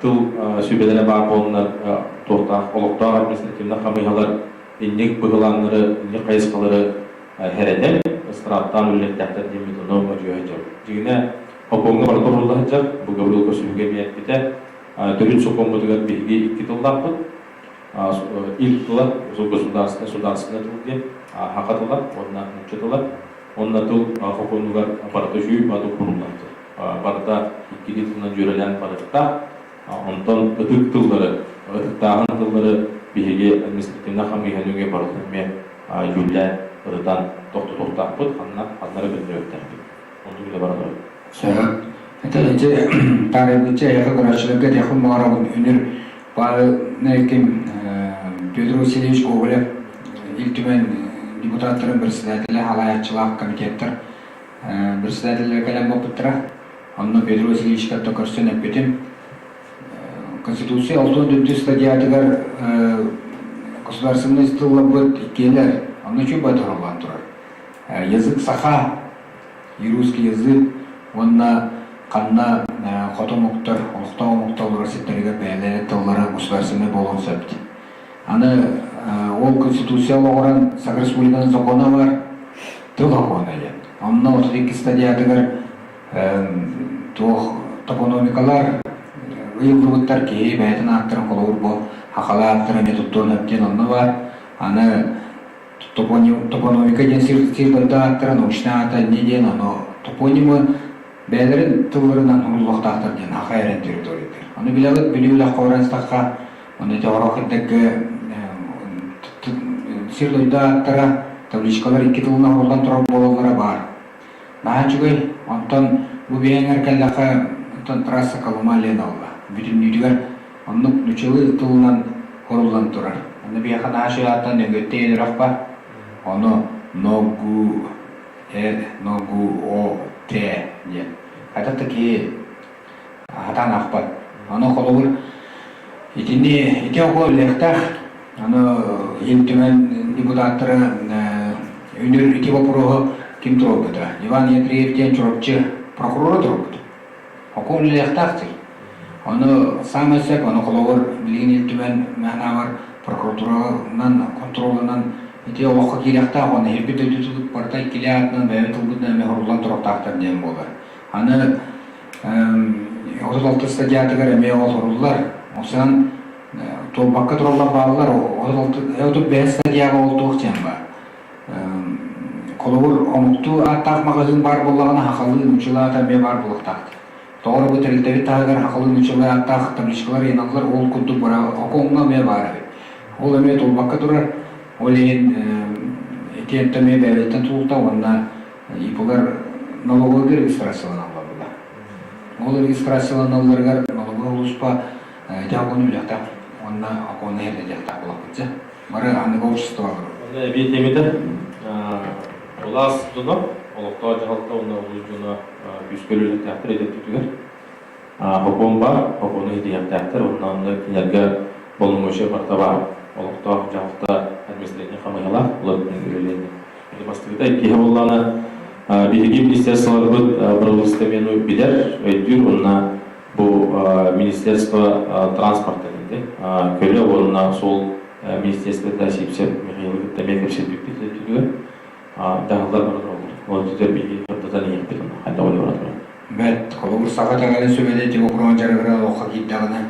тыл сүбэлэрэ баар буоланнар туохтаах олохтоох административнай хамыыһалар инник быһылааннары, инник хайысхалары хэрэтэн, ыстырааптаан үлэлиэхтээхтэр диэммит ону модьуйа сылдьабыт. Дьиҥинэ, Хопуоҥҥа барыта уһулла сылдьар, бу Гаврил Косуһуга эмиэ эппитэ, төрүт сокуоммутугар биһиги икки тыллаахпыт. Ил тыла, государственный, судаарственный тыл диэн, саха тыла уонна нуучча тыла. Уонна тыл сокуонугар барыта үчүгэй баатык куруллар. Барыта иккилии тылынан дьүөрэлээн барыахтаах. Онтон ытык тыллары, ытыктааһын тыллары биһиги административнай хамыыһа нөҥүө барытын эмиэ дьүүллээн, ырытан тохтотуохтаахпыт, ханна ханнары биллэриэхтээхпит. Оннук үлэ бара турар. Сөп. Это ити таарыйбычча эһиэхэ көрөөччүлэргэ этиэхпин баҕарабын үнүр Павел ким Петр Васильевич Гоголев Ил Түмэн депутаттарын председателэ халаайаччылаах комитеттар председателлэрэ кэлэн буолбуттара. Онно Петр Васильевичка көрсөн эппитим. Конституция 64 статьятыгар государственный тылларбыт иккиэлэр, онно үчүгэй батырыллан турар. Язык саха, и русский язык уонна ханна хоту омуктар, олохтоох омуктар олорор сирдэригэр бэйэлэрэ тыллара государственнай буолуон сөп. Аны ол Конституция олоҕуран Саха Республикатын сокуона бар, тыл сокуона диэн. Онно 32 статьятыгар туох топономикалар ыйыллыбыттар киһи бэйэтин ааттарын холобур бу хахала ааттарын эмиэ туттуон сөп диэн онно бар. Аны топономика диэн сир дойду ааттара научнай аата инньэ диэн ону топонимы бэйэлэрин тылларынан уһуллуохтаахтар диэн аха эрэн территориятыгар. Ону билэҕит Бүлүү үлэххэ баран истэххэ, ону ити орох ирдэргэ сир дойду ааттара табличкалар икки тылынан уһуллан турар буолаллара баар. Наһаа үчүгэй. Онтон бу биэҥэр кэллэххэ, онтон трасса Колыма-Лена буолла. Бүтүннүүтүгэр оннук нуччалыы тылынан хоруллан турар. Онно биһиэхэ наһаа үчүгэй ааттан Нөҥүөттэ үрэх бар. Ону Ногу Э Ногу О Т диэн. Хайдах да киһи хатаан аахпат. Ону холобур итини ити оҕо үлэхтээх аны Ил Түмэн депутаттара үнүр ити боппуруоһу ким туруорбута? Иван Ядреев диэн Чурапчы прокурора туруорбут. Хокуон үлэлиэхтээх дии. Ону саамай сөп, ону холобур билигин Ил Түмэн мээнэҕэр прокуратуранан хонтуруолланан ити олоххо киириэхтээх уонна иһирбит дойдутун барыта иккилии аатынан бэйэбит тылбытынан эмиэ хоруллан туруохтаахтар диэн буолар. Аны 36 статьятыгар эмиэ ол суруллар. Осынан туолбакка тураллар бааллар. 36 статьяҕа ол туох диэн баар. Холобур, омуктуу ааттаах маҕаһыын баар буоллаҕына, хахалыы нууччалыы аата эмиэ баар буолуохтаах. Тоҕо эрэ бу тэрилтэбит таһыгар хахалыы нууччалыы ааттаах табличкалар ыйаналлар, ол курдук окуоҥҥа эмиэ баар эбит. Ол эмиэ туолбакка турар. Ол иһин ити эмиэ бэйэбиттэн тутулта уонна ИП-лар налоговыйга регистрацияланаллар буолла. Ол регистрацияланалларыгар налоговай улууспа ити окуону билиэхтээх уонна окуону иһэрдэтиэхтээх буолахпыт. Бары аныгы обществолар. Онно эбии этиэм Былаас дьоно, олохтоох дьаһалта уонна улуус дьоно күүскэ үлэлиэхтээхтэр эдэр өттүгэр. Хокуон баар, хокуону иһитиэхтээхтэр уонна онно кинилэргэ боломуочуйа барыта баар. Олохтоох дьаһалта административнай хамыыһалаах уларытынан үлэлиэн. Ити бастакыта иккиһэ буоллаҕына, биһиги министерстволарбыт бырабыыталыстыбаны билэр, өйдүүр уонна бу министерство транспорта диэн көлө уонна суол министерствота Сипсев Михаилы кытта эмиэ кэпсэппиппит өттүгэр дьаһаллар бара тураллар. Ол өттүгэр биһиги сырдатан иһиэхпит онно хайдах үлэ бара турар. Бэрт, холобур саха итэҕэлин сүбэлиэ тип округун дьарыгыра олоххо киирдэҕинэ,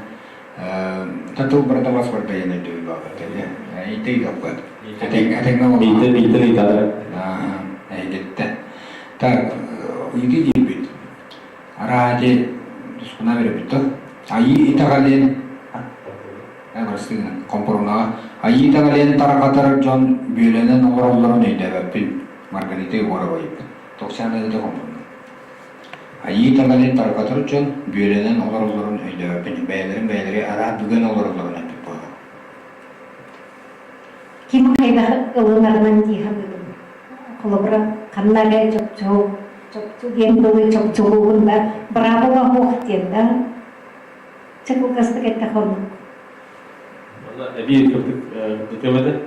тыл барыта бас барда диэн өйдөбүл баар. Биирдэ ыытаппыт. Этэҥҥэ Биирдэ биирдэ ыйыталар. Эйгиттэ. Так, ыйытыы диирбит. Араа ити тускуна беребит то. Айыы итэҕэлин бырастыгынан компорунаҕа Айыы итэҕэлин тарҕатар дьон бүөлэнэн олороллорун өйдөөбөппүн. Маргарита Егорова ыйыппыт. Токсяна ыйыта компоруна. Айыы итэҕэлин тарҕатар дьон бүөлэнэн олороллорун өйдөөбөппүн. Бэйэлэрин бэйэлэри араа бүгэн олороллорун эппит буолар. Ким хайдах ылынарынан дии саныыбын. Холобура, ханна эрэ чопчу, чопчу диэн тылы чопчулуубун да, быраабыла суох диэн да. Чэ кылгастык эттэххэ оннук. Онно эбии кырдык этиэм этэ.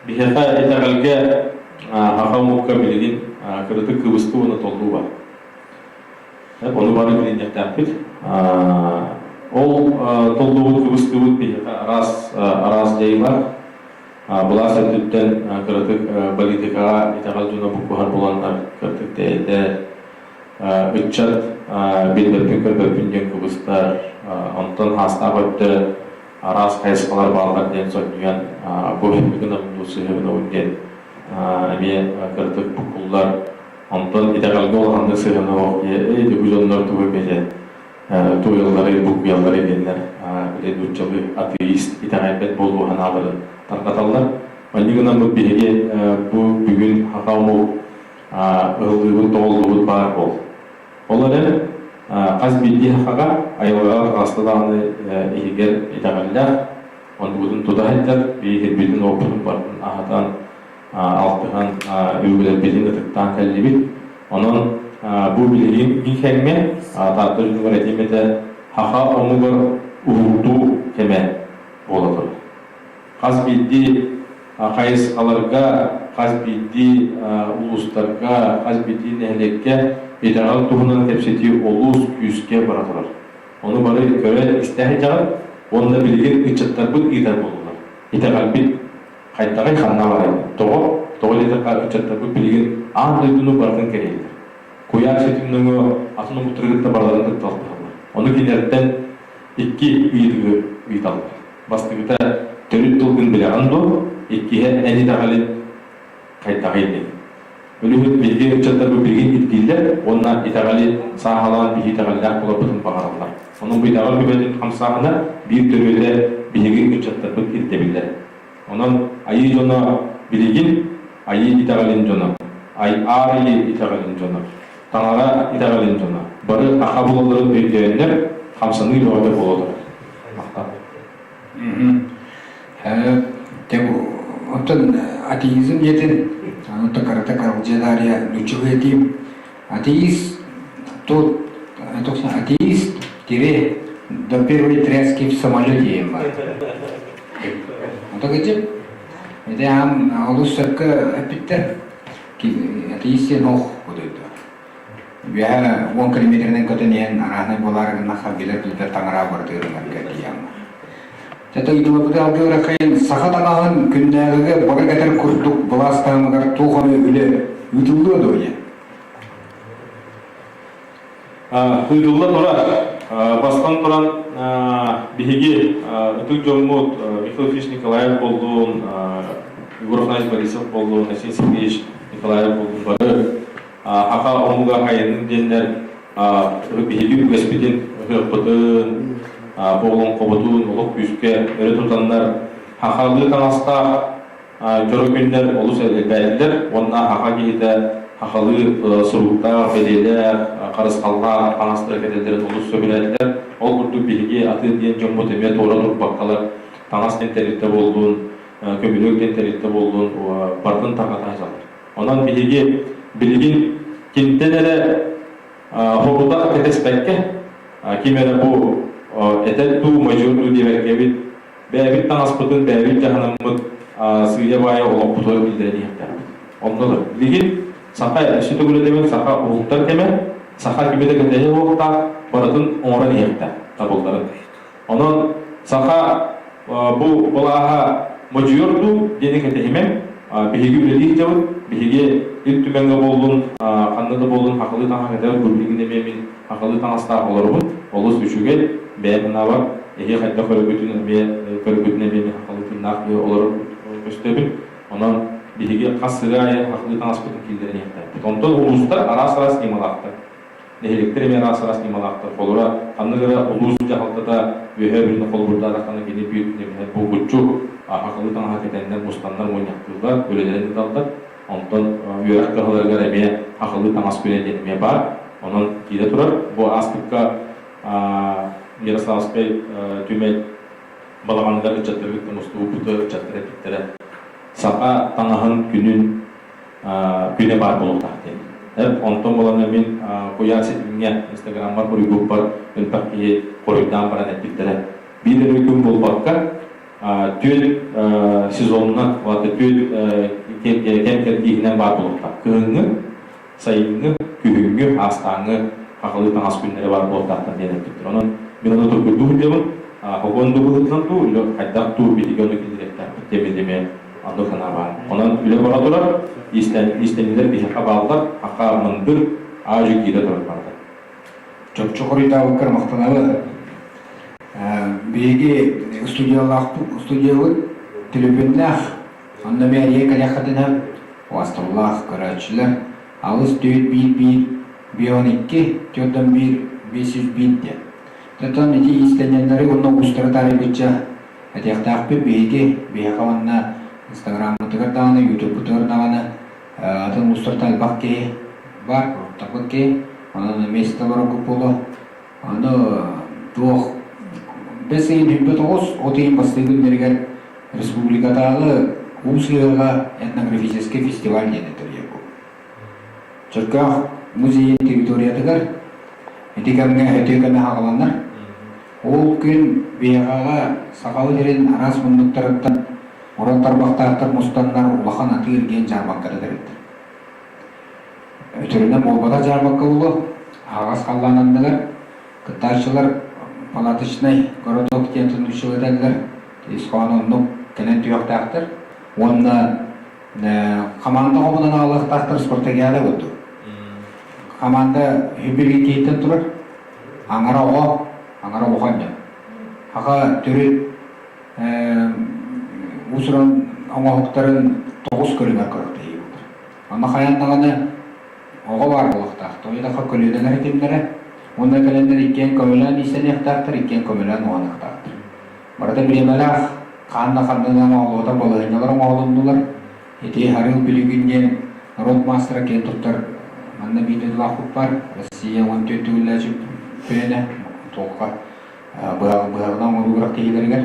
Биһиэхэ итэҕэлгэ саха омукка билигин кырытык кыбыстыы уонна толлуу бар. Ону бары билиниэхтээхпит. Ол толлубут кыбыстыыбыт биһиэхэ араас араас дьайыылар. Былаас өттүттэн кыратык политикаҕа итэҕэл дьоно буккуһар буоланнар кыратык тэйэтэ ыччат билбэппин-көрбөппүн диэн кыбыстар. Онтон хаастаах өттө араас хайысхалар бааллар диэн сонньуйан бу гынабын дуу сыһыабын диэн эмиэ кыратык буккуллар. Онтон итэҕэлгэ улаханнык сыһыана суох эй бу дьоннор тугу эмиэ туойаллары, буккуйаллары диэннэр били нууччалыы атеист итэҕэйбэт буолуу санааларын тарҕаталлар. Манньык гынаммыт биһиги бу бүгүн саха омук ыһыллыыбыт, тоҕуллубут баар буол. Ол эрэн хас биирдии сахаҕа айылҕаҕа хаста даҕаны иһигэр итэҕэллээх, онтубутун тута сылдьар, биһигирбитин уоппутун барытын аһатан алтыһан өбүгэлэрбитин ытыктаан кэллибит. Онон бу билигин кэмҥэ Таатта дьонугар этиим этэ саха омугар уһуктуу кэмэ буола турар. Хас биирдии хайысхаларга, хас биирдии улуустарга, хас биирдии нэһилиэккэ итэҕэл туһунан кэпсэтии олус күүскэ бара турар. Ону бары көрө-истэ сылдьаҕыт уонна билигин ыччаттарбыт ыытар буоллулар. Итэҕэлбит хайдаҕый ханна барай? Тоҕо? Тоҕо диэтэххэ, ыччаттарбыт билигин аан дойдуну барытын кэриэйдэр. Куйаар ситим нөҥүө атын омуктары кытта барыларын кытта алтыһаллар. Ону кинилэртэн икки ыйытыгы ыйыталлар. Бастакыта төрүт тылгын билэҕин дуо? Иккиһэ эн итэҕэлин хайдаҕый диэн. Өлүһүт биһиги ыччаттарбыт билигин ирдииллэр уонна итэҕэли сааһылаан биһи итэҕэллээх буоларбытын баҕараллар. Онон бу итэҕэл күбэтин хамсааһына биир төрүөтэ биһиги ыччаттарбыт ирдэбиллэр. Онон айыы дьоно билигин айыы итэҕэлин дьоно, аар айыы итэҕэлин дьоно, таҥара итэҕэлин дьоно бары аха буолалларын өйдөөннөр хамсаныы бөҕөтө буола турар. Махтал. Оттон атеизм диэтин, оттон карата каралдьа дарья нуччалыы этиим, атеист тот, атеист тире до первой тряски в самолете диэн бар. Ото кытып, ити аам олус сөпкө эппиттэр, атеист диэн ох кудуйду. Үөһэ 10 километрынан көтөн иһэн арааһынай буолаары гыннахха билэр-билбэт таҥара барытыырынарга тиийэм. Тата ыйдылабыты алгыырахайын саха таҥаһын күннээҕигэ бары кэтэр курдук былаас таһымыгар туох эмэ үлэ ыытыллыа дуо диэн. Ыытылла турар. Бастан туран биһиги ытык дьоммут Михаил Ильич Николаев буоллун, Егор Афанасьевич Борисов буоллун, Алексей Сергеевич Николаев буоллун бары саха омуга хайанын диэннэр биһиги үгэспитин, ыһыахпытын, бу олоҥхобутун олох күүскэ өрө тутаннар сахалыы таҥастаах дьоро күннэр олус элбээтилэр уонна саха киһитэ сахалыы суруктаах, бэлиэлээх, харысхаллаах таҥастары кэтэллэрин олус сөбүлээтилэр. Ол курдук биһиги атын диэн дьоммут эмиэ туора турбаккалар таҥас диэн тэрилтэ буоллун, көмүлүөк диэн тэрилтэ буоллун барытын тарҕата сылдьаллар. Онон биһиги билигин кимтэн эрэ хорутах кэтэспэккэ, ким эрэ бу этэр дуу, модьур дуу диэбэккэбит, бэйэбит таҥаспытын, бэйэбит дьаһанаммыт сыыйа-баайа олохпутугар киллэрэн иһиэхтээхпит. Онно да билигин саха өссө төгүл этэбин, саха уһуктар кэмэ, саха кими да кэтэһиэ суохтаах, барытын оҥорон иһиэхтээх табылларын. Онон саха бу былааһа модьуйар дуу диэни кэтэһимэҥ. Биһиги үлэлиир дьабыт, биһиги Ил Түмэҥҥэ буоллун, ханна да буоллун хахалыы таҥаһы кэтэбит, бу билигин эмиэ мин хахалыы таҥастаах олоробун. Олус үчүгэй, бэйэм санаабар, эһиги хайдах көрөргүтүн эмиэ көрөргүтүн эмиэ мин хахалыы тыыннаах киһи олорор. көстөбүн. Онон биһиги хас сырыы аайы хахлыы таҥаспытын киллэрэн иһиэхтээхпит. Онтон улуустар араас-араас ньымалаахтар. Нэһилиэктэр эмиэ араас-араас ньымалаахтар. Холобура, ханнык эрэ улуус дьаһалтата үөһээ Бүлүүнү холобурдаатаххына кини биир ньыманы булгуччу хахылыы таҥаһа кэтэннэр, мустаннар, мунньахтыыллар, үлэлэрин ыыталлар. Онтон үөрэх кыһаларыгар эмиэ хахылыы таҥас күнэ диэн эмиэ баар. Онон киирэ турар. Бу ааспыкка Ярославскай түмэл балаҕаныгар ыччаттары кытта мустубуппут ыччаттар эппиттэрэ саха таҥаһын күнүн күнэ баар буолуохтаах диэн. Онтон буолан мин куйаар ситимҥэ инстаграммар хоруйбуппар элбэх киһи хоруйдаан баран эппиттэрэ. Биир эрэ күн буолбакка түөрт сезонунан, түөрт кэм кэрдииһинэн баар буолуохтаах. Кыһыҥҥы, сайыҥҥы, күһүҥҥү, аастааҥҥы хахалыы таҥас күннэрэ баар буолтаахтар диэн эппиттэр. Онон мин ону толкуйдуу сылдьабын. Хогон да быһыытынан дуу, үлэ хайдах дуу биһиги ону киллэриэхтээхпит диэн эмиэ оннук санаа баар. Онон үлэ бара турар, иистэннилэр биһиэхэ бааллар, аха мындыр, аа-дьү киирэ турар барыта. Чопчу хоруйдаабыккар махтанабын. Биһиги студиялаахпыт, студиябыт төлөпүөннээх Онно мээрийэ кэлиэххитинэ, уосталлаах көрөөччүлэр алыс түөрт биир биир бион икки түөртэн биир 501 диэн. Оттон ити иистэнньэннэри уонна уустары таарыйбычча этиэхтээхпит биһиги биһиэхэ уонна Инстаграммытыгар даҕаны, Ютубпутугар даҕаны атын уустартан элбэх киһи баар, куруттаппыт киһи. Онон эмиэ ситэ олороргут буолуо. Аны туох бэс ыйын 29 от ыйын бастакы күннэригэр республикатааҕы Уус ыһыаҕа этнографическай фестиваль диэн этэрийэ бу. Чөркөөх музейын территориятыгар ити кэмҥэ өтүү кэмэ хаҕаланар. Ол күн биһиэхэҕэ сахабыт сирин араас муннуктарыттан уран тарбахтаахтар мустаннар улахан атыы-эргиэн дьаарбаҥката тэрилтэ. Өтөрүнэн буолбатах дьаарбаҥка буолуо, аһаҕас халлаан анныгар кыттааччылар палаточнай городок диэн туннуччулар этэллэр, ис хоһооно оннук кэлэн түһүөхтээхтэр уонна хамаанда хомунан аҕалыахтаахтар спартакиада курдук. Хамаанда үбүрги киһиттэн турар, аҥара оҕо, аҥара улахан дьон. Саха төрүт уус-уран оҥоһуктарын тоҕус көрүҥэр күрэхтэһии буолар. Ама хайаан даҕаны оҕо баар буолуохтаах. Тоҕо диэтэххэ көлүөнэлэр итимнэрэ уонна кэлэннэр иккиэн көмөлөөн иистэниэхтээхтэр, иккиэн көмөлөөн уһаныахтаахтар. Барыта бириэмэлээх, хаан да ханнынан оҥоһуллубата балаһыанньалар оҥоһулуннулар. Ити Харыл Билигин диэн норуот маастара киэн туттар манна биир дойдулаахпыт бар. Россия 14 төгүллээх чөмпүйүөнэ туохха быһаҕынан оҥоруу күрэхтэһиилэригэр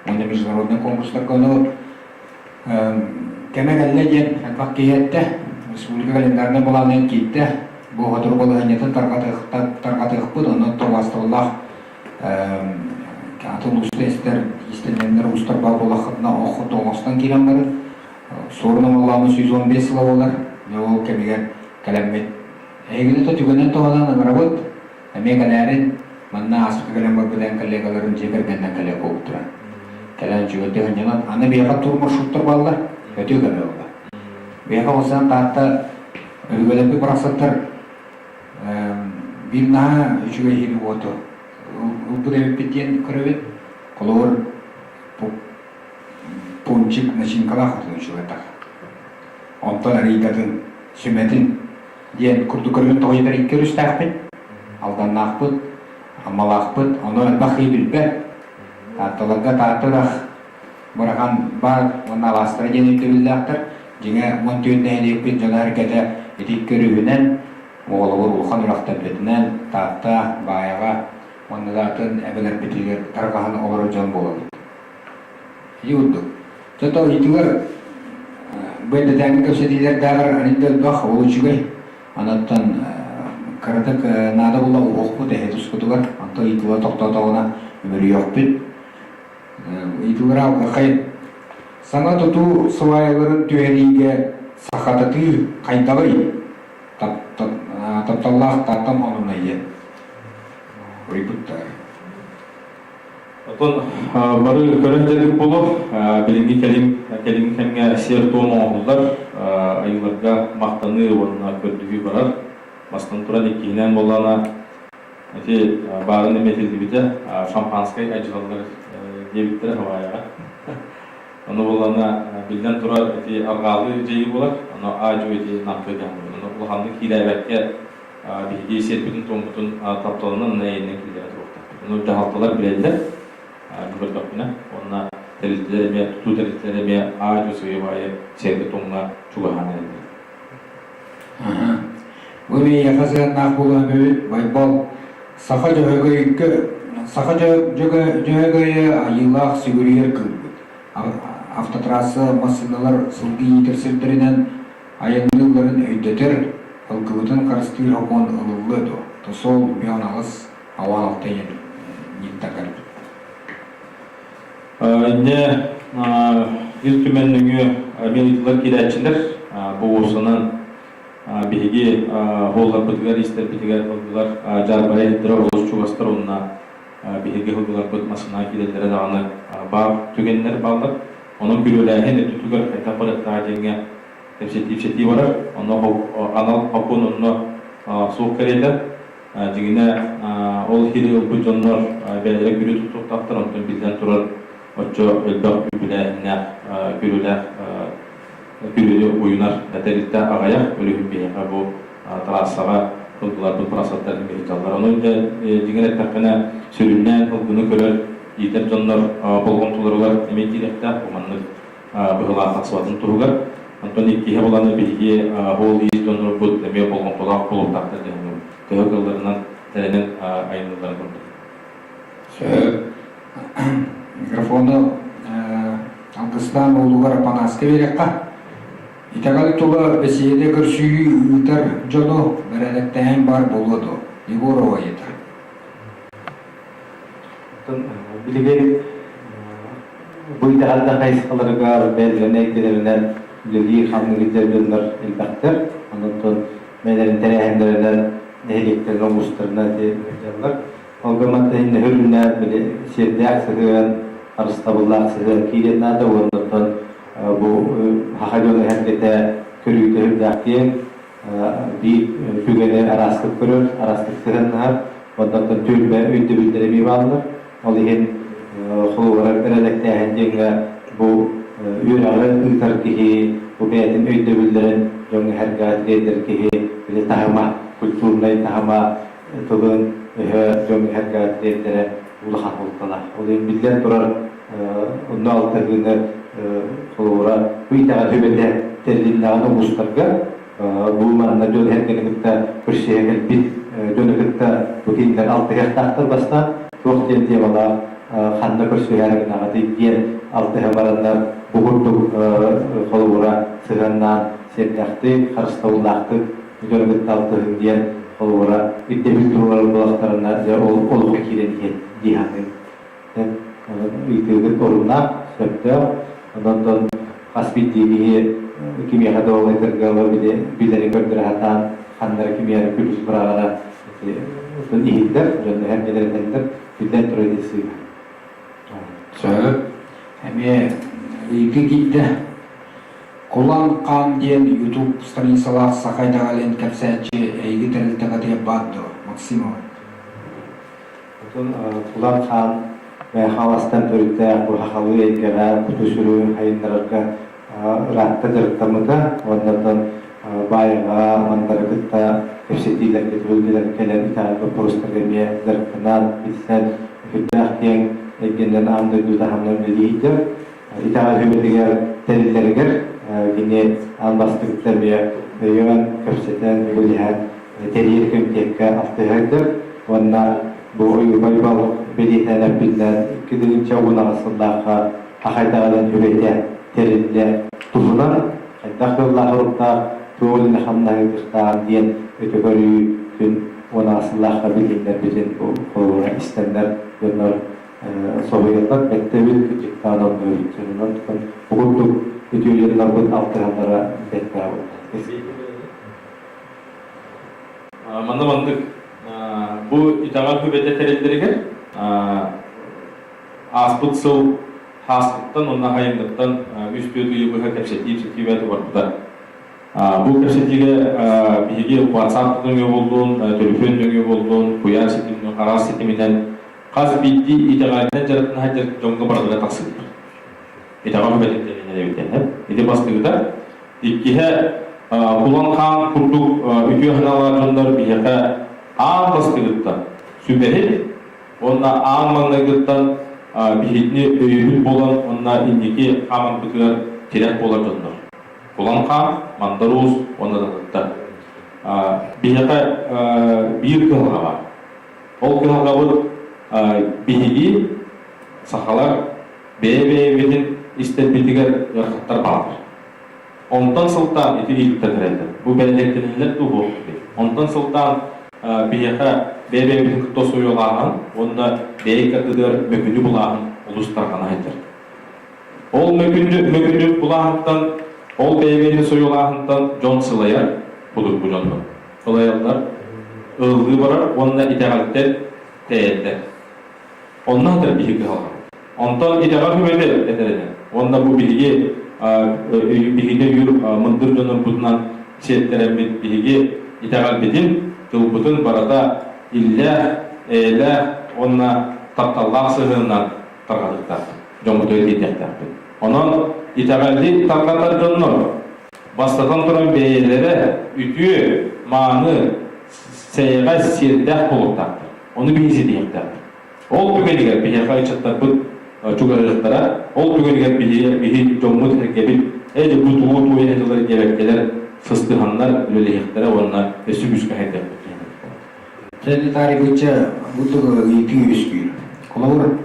уонна международнай конкурстарга ону Кэмэ кэллэ диэн элбэх киһи эттэ. Республика календарнай былаанынан киирдэ. Бу сотору балаһыанньатын тарҕатыахпыт, онон убаастабыллаах атын улууста истэр иистэнньэҥнэр уустар баар буоллаххытына оххут оҥостон киирэн барыт. Суорун омоллоону 115 сыла буолар. Дьэ ол кэмигэр кэлэммит. Эһигини да түгэнэн туһанан ыҥырабыт. Эмиэ кэлээрин, манна ааспыт кэлэн барбыт эн коллегаларын дьиэ кэргэннэн кэлиэх буолбуттара. Кэлэн үчүгэйдик сынньанан, аны биһиэхэ тур маршруттар бааллар, өтүү көмө буолла. Биһиэхэ олсан Таатта өбүгэлэрбит барахсаттар биир наһаа үчүгэй иһини уоту ылбыт эбиппит диэн көрөбүт. Холобур, пончик начинкалаах отун үчүгэй Онтон арыйдатын, сүмэтин диэн курдук көрүҥүн тоҕо диэтэр икки өрүстээхпит, Алданнаахпыт, Аммалаахпыт, ону элбэх киһи билбэт. Таатталарга Таатта үрэх бырахан баар уонна алаастара диэн өйдөбүллээхтэр. Дьиҥэ 14 нэһилиэкпит дьоно-сэргэтэ ити икки өрүһүнэн, оҕолобур улахан үрэхтэрбитинэн Таатта, Баайаҕа уонна да атын эбэлэрбитигэр тарҕаһан олорор дьон буолабыт. Ити курдук. Зато ыйытыылар бу эрдэтээҥҥи кэпсэтиилэрдээҕэр арыый да элбэх, ол үчүгэй. Анаттан кыратык наада буолла уһуохпут эһэ тускутугар, онтон ыйытыылар тохтоотоҕуна үмүрүйүөхпүт. Ыйытыылара алгахай. Саҥа тутуу сваяларын түһэриигэ сахататыы хайдаҕый? Тапталлаах Тааттам хонунай диэн ыйбыттар. Оттон бары көрөн дьарык буолуох, билиҥҥи кэлин кэлиҥҥи кэмҥэ сиэр-туом оҥоһуллар, айыыларга махтаныы уонна көрдөһүү барар. Бастан туран иккиһинэн буоллаҕына, ити баарын эмиэ этиллибитэ, шампанскай адьыраллар диэбиттэрэ Хавайаҕа. Ону буоллаҕына, биллэн турар, ити арҕаалыы дьайыы буолар, ону аа-дьуо ити намтыы дьаһанабыт. Ону улаханнык киирээбэккэ, биһиги сиэрбитин-туоммутун тапталынан уонна эйэнэн киллэрэ туруохтаахпыт. Ону дьаһалталар билэллэр, көрдөхпүнэ. Уонна тэрилтэлэр эмиэ, тутуу тэрилтэлэр эмиэ аа-дьуо сыыйа-баайы сиэргэ-туомҥа чугаһаан эрэллэр. Бу эйиэхэ сыһыаннаах буолуон эбит, Байбал. Саха Дьөһөгөйгө Саха Дьөһөгөйө айыылаах сүгүрүйэр кыылбыт. Автотрасса массыыналар сылгы иитэр сирдэринэн айанныылларын өйдөтөр, ылгыбытын харыстыыр сокуон ылыллыа дуо? Тосол үөн аҕыс ауан алта иэн ниттакар. Инньэ Ил Түмэн нөҥүө эмиэ ыйытыылар киирээччилэр. Бу уопсанан биһиги уолларбытыгар, истэрбитигэр ылгылар дьаарбайа иһиттэрэ олус чугастар уонна биһиги ылгыларбыт массыына киирэллэрэ даҕаны баар түгэннэр бааллар. Онон күрүөлээһин өттүтүгэр хайдах барыахтааҕа диэҥҥэ кэпсэтии барар. Онно анал сокуон онно суох кэриэтэ. Дьиҥинэ, ол иһири ылбыт дьоннор бэйэлэрэ күрүө туттуохтаахтар, онтон биллэн турар, оччо элбэх үбүлээһиннээх, күрүөлээх күрүөнү уйунар тэрилтэ аҕыйах, өлүһүн биһиэхэ бу трассаҕа ылгыларбыт трассаттар сылдьаллар. Ону дьэ, дьиҥэр эттэххинэ, сүрүннээн ылгыны көрөр, иитэр дьоннор болҕомтолоругар эмиэ киириэхтээх, бу маннык быһылаан тахсыбатын туһугар. Онтон иккиһэ буланы биһиги ол иис дьоннорбут эмиэ болҕомтолоох буолуохтаахтар диэн төһө кыалларынан тэринэн айанныылларын курдук. Сөп. Микрофону Алгыстаан уолугар Апанаска биэриэххэ. Итэҕэл тула бэсиэдэ көрсүһүү ыытар дьону бэрээдэктээһин баар буолуо дуо? Егорова ыйытар. Билигин бу итэҕэл да хайысхаларыгар бэйэлэрин эйгэлэринэн үлэлиир хамныыр дьоннор элбэхтэр. Онон бэйэлэрин тэрээһиннэринэн нэһилиэктэрин улуустарынан ити сылдьаллар. Ол гынан иһин үрүнэ били сиэрдээх сыһыан, харыстабыллаах сыһыан киириэн наада уонна оттон бу саха дьоно эһэргэтэ көрүүтэ үрдээх киэҥ биир түгэни араастык көрөр, араастык сыһыаннаһар. Онтон түөлбэ өйдөбүллэрэ эмиэ бааллар. Ол иһин холобура бэрээдэктээһин диэҥҥэ бу үөрэҕи ыытар киһи, бу бэйэтин өйдөбүллэрин дьоҥҥо эһэргэ тириэрдэр киһи били таһыма, культурнай таһыма тылын өһө дьоҥҥо эһэргэ тириэрдэрэ улахан суолталаах. Ол иһин биллэн турар онно алтыһыыны холобура бу итэҕэл сүбэтэ тэрилиннэҕинэ улуустарга бу манна дьон эргэни кытта көрсүһэ кэлбит дьону кытта бу кинилэр алтыһыахтаахтар бастаан туох диэн темалаах ханна көрсүһээри гынаҕытый диэн алтыһа бараннар бу курдук холобура сыһыаннаан сиэрдээхтик, харыстабыллаахтык дьону кытта алтыһыҥ диэн холобура ирдэбил туруорар буоллахтарына дьэ ол олоххо киирэн иһиэ дии саныыбын. Ыйытыыгыт оруннаах, сөптөөх. Онон хас биирдии киһи кимиэхэ да ол этэргэ билэри көрдөрө сатаан, ханна эрэ кимиэхэ эрэ күлүс быраҕара ити иһиллэр, дьон эһэргэлэр этэллэр, биллэн турар ити сыыһа. Сөп. Эмиэ ыйытыы киирдэ. Кулан Хаан диэн YouTube страницалаах саха итэҕэлин кэпсээччи эһиги тэрилтэҕитигэр баар дуо, Максимова? Отон Кулан Хаан Мэхаластан төрүттээх бу сахалыы эйгэҕэ куту-сүрү хайыннарарга ыраатта дьарыктаммыта уонна оттон баайаҕа мандары кытта кэпсэтиилэргэ түбүлгэлэр кэлэн итэҕэл боппуруостарга эмиэ дьарыктанан билсэн сүрдээх киэҥ эйгэнэн аан дойду таһымынан үлэлиир итэҕэл сүбэтигэр тэриллэригэр кини аан бастакыта эмиэ өйөөн, кэпсэтэн, үлэлэһэн тэрийэр кэмитиэккэ алтыһардар уонна бу Ойуубайбал бэлиэтээн эппитинэн 2018 сыллаахха Хахайдаҕынан үлэтэ тэриллэ туһунан хайдах ыаллаах уруктаах туох үлэни хамнаһыытыахтаах диэн өтө көрүү күн 18 сыллаахха билиһиннэрбитин бу холобура истэннэр дьоннор соһуйаллар бэттэбил кырдьыктаан оннуйбут дьонунан тутан бу курдук үтүө дьоннорбут алтыһаллара бэрт Манна маннык бу итэҕэл сүбэтэ тэриллэригэр ааспыт сыл ааспыттан уонна айыҥныттан үс-түөрт ыйы быһа кэпсэтии бэрт барбыта. Бу кэпсэтиигэ биһиги WhatsApp нөҥүө буоллун, төлөпүөн нөҥүө буоллун, куйаар ситиминэн, араас ситиминэн хас биирдии итэҕэлинэн дьарыктанаһар дьоҥҥо барытыгар тахсыбыт. Итэҕэл үбэтин тэринэр эбит Ити бастыгыта. Иккиһэ Кулан хаан курдук үтүө санаалаах дьоннор биһиэхэ аан бастыгыттан сүбэһит уонна аан маҥнайгыттан биһигини өйөбүл буолан уонна инники хаамарбытыгар тирэх буолар дьоннор. Кулан хаан, Мандар Уус уонна Татыттар. Биһиэхэ биир кыһалҕа баар. Ол кыһалҕабыт биһиги сахалар бэйэ-бэйэбитин истэрбитигэр ыарахаттар бааллар. Онтон сылтаан ити ыйытыктар кэлэллэр. Бу бэрээдэктэниллэр дуу буолуох Онтон сылтаан биһиэхэ бэйэ-бэйэбитин кытта суйулааһын уонна бэйэ ыккардыгар мөкүнү булааһын олус тарҕана сылдьар. Ол мөкүнү, мөкүнү булааһынтан, ол бэйэ-бэйэни суйулааһынтан дьон сылайар, судургу дьоннор. Сылайаллар, ыаллыы барар уонна итэҕэлтэн тэйэллэр. Онно сытар биһи кыһалҕа. Онтон итэҕэл сүбэтэ этэринэн уонна бу биһиги биһиги өйүүр мындыр дьоннорбутунан сиэттэрэммит биһиги итэҕэлбитин, тылбытын барыта иллээх, эйэлээх уонна тапталлаах сыһыанынан тарҕатыахтаахпыт, дьоммутугар тиэрдиэхтээхпит. Онон итэҕэли тарҕатар дьоннор бастатан туран бэйэлэрэ үтүө, мааны, сэйэҕэс, сиэрдээх буолуохтаахтар. Ону биһи ситиһиэхтээхпит. Ол түгэнигэр биһиэхэ ыччаттарбыт чугаһыахтара, ол түгэнигэр биһи, биһи дьоммут-сэргэбит ээ бу тугу туойа сылдьаллар диэбэккэлэр сыстыһаннар үлэлэһиэхтэрэ уонна өссө күүскэ хайдыахпыт диэн. Санитарийбычча бу ыйытыы үөскүүр. Холобур,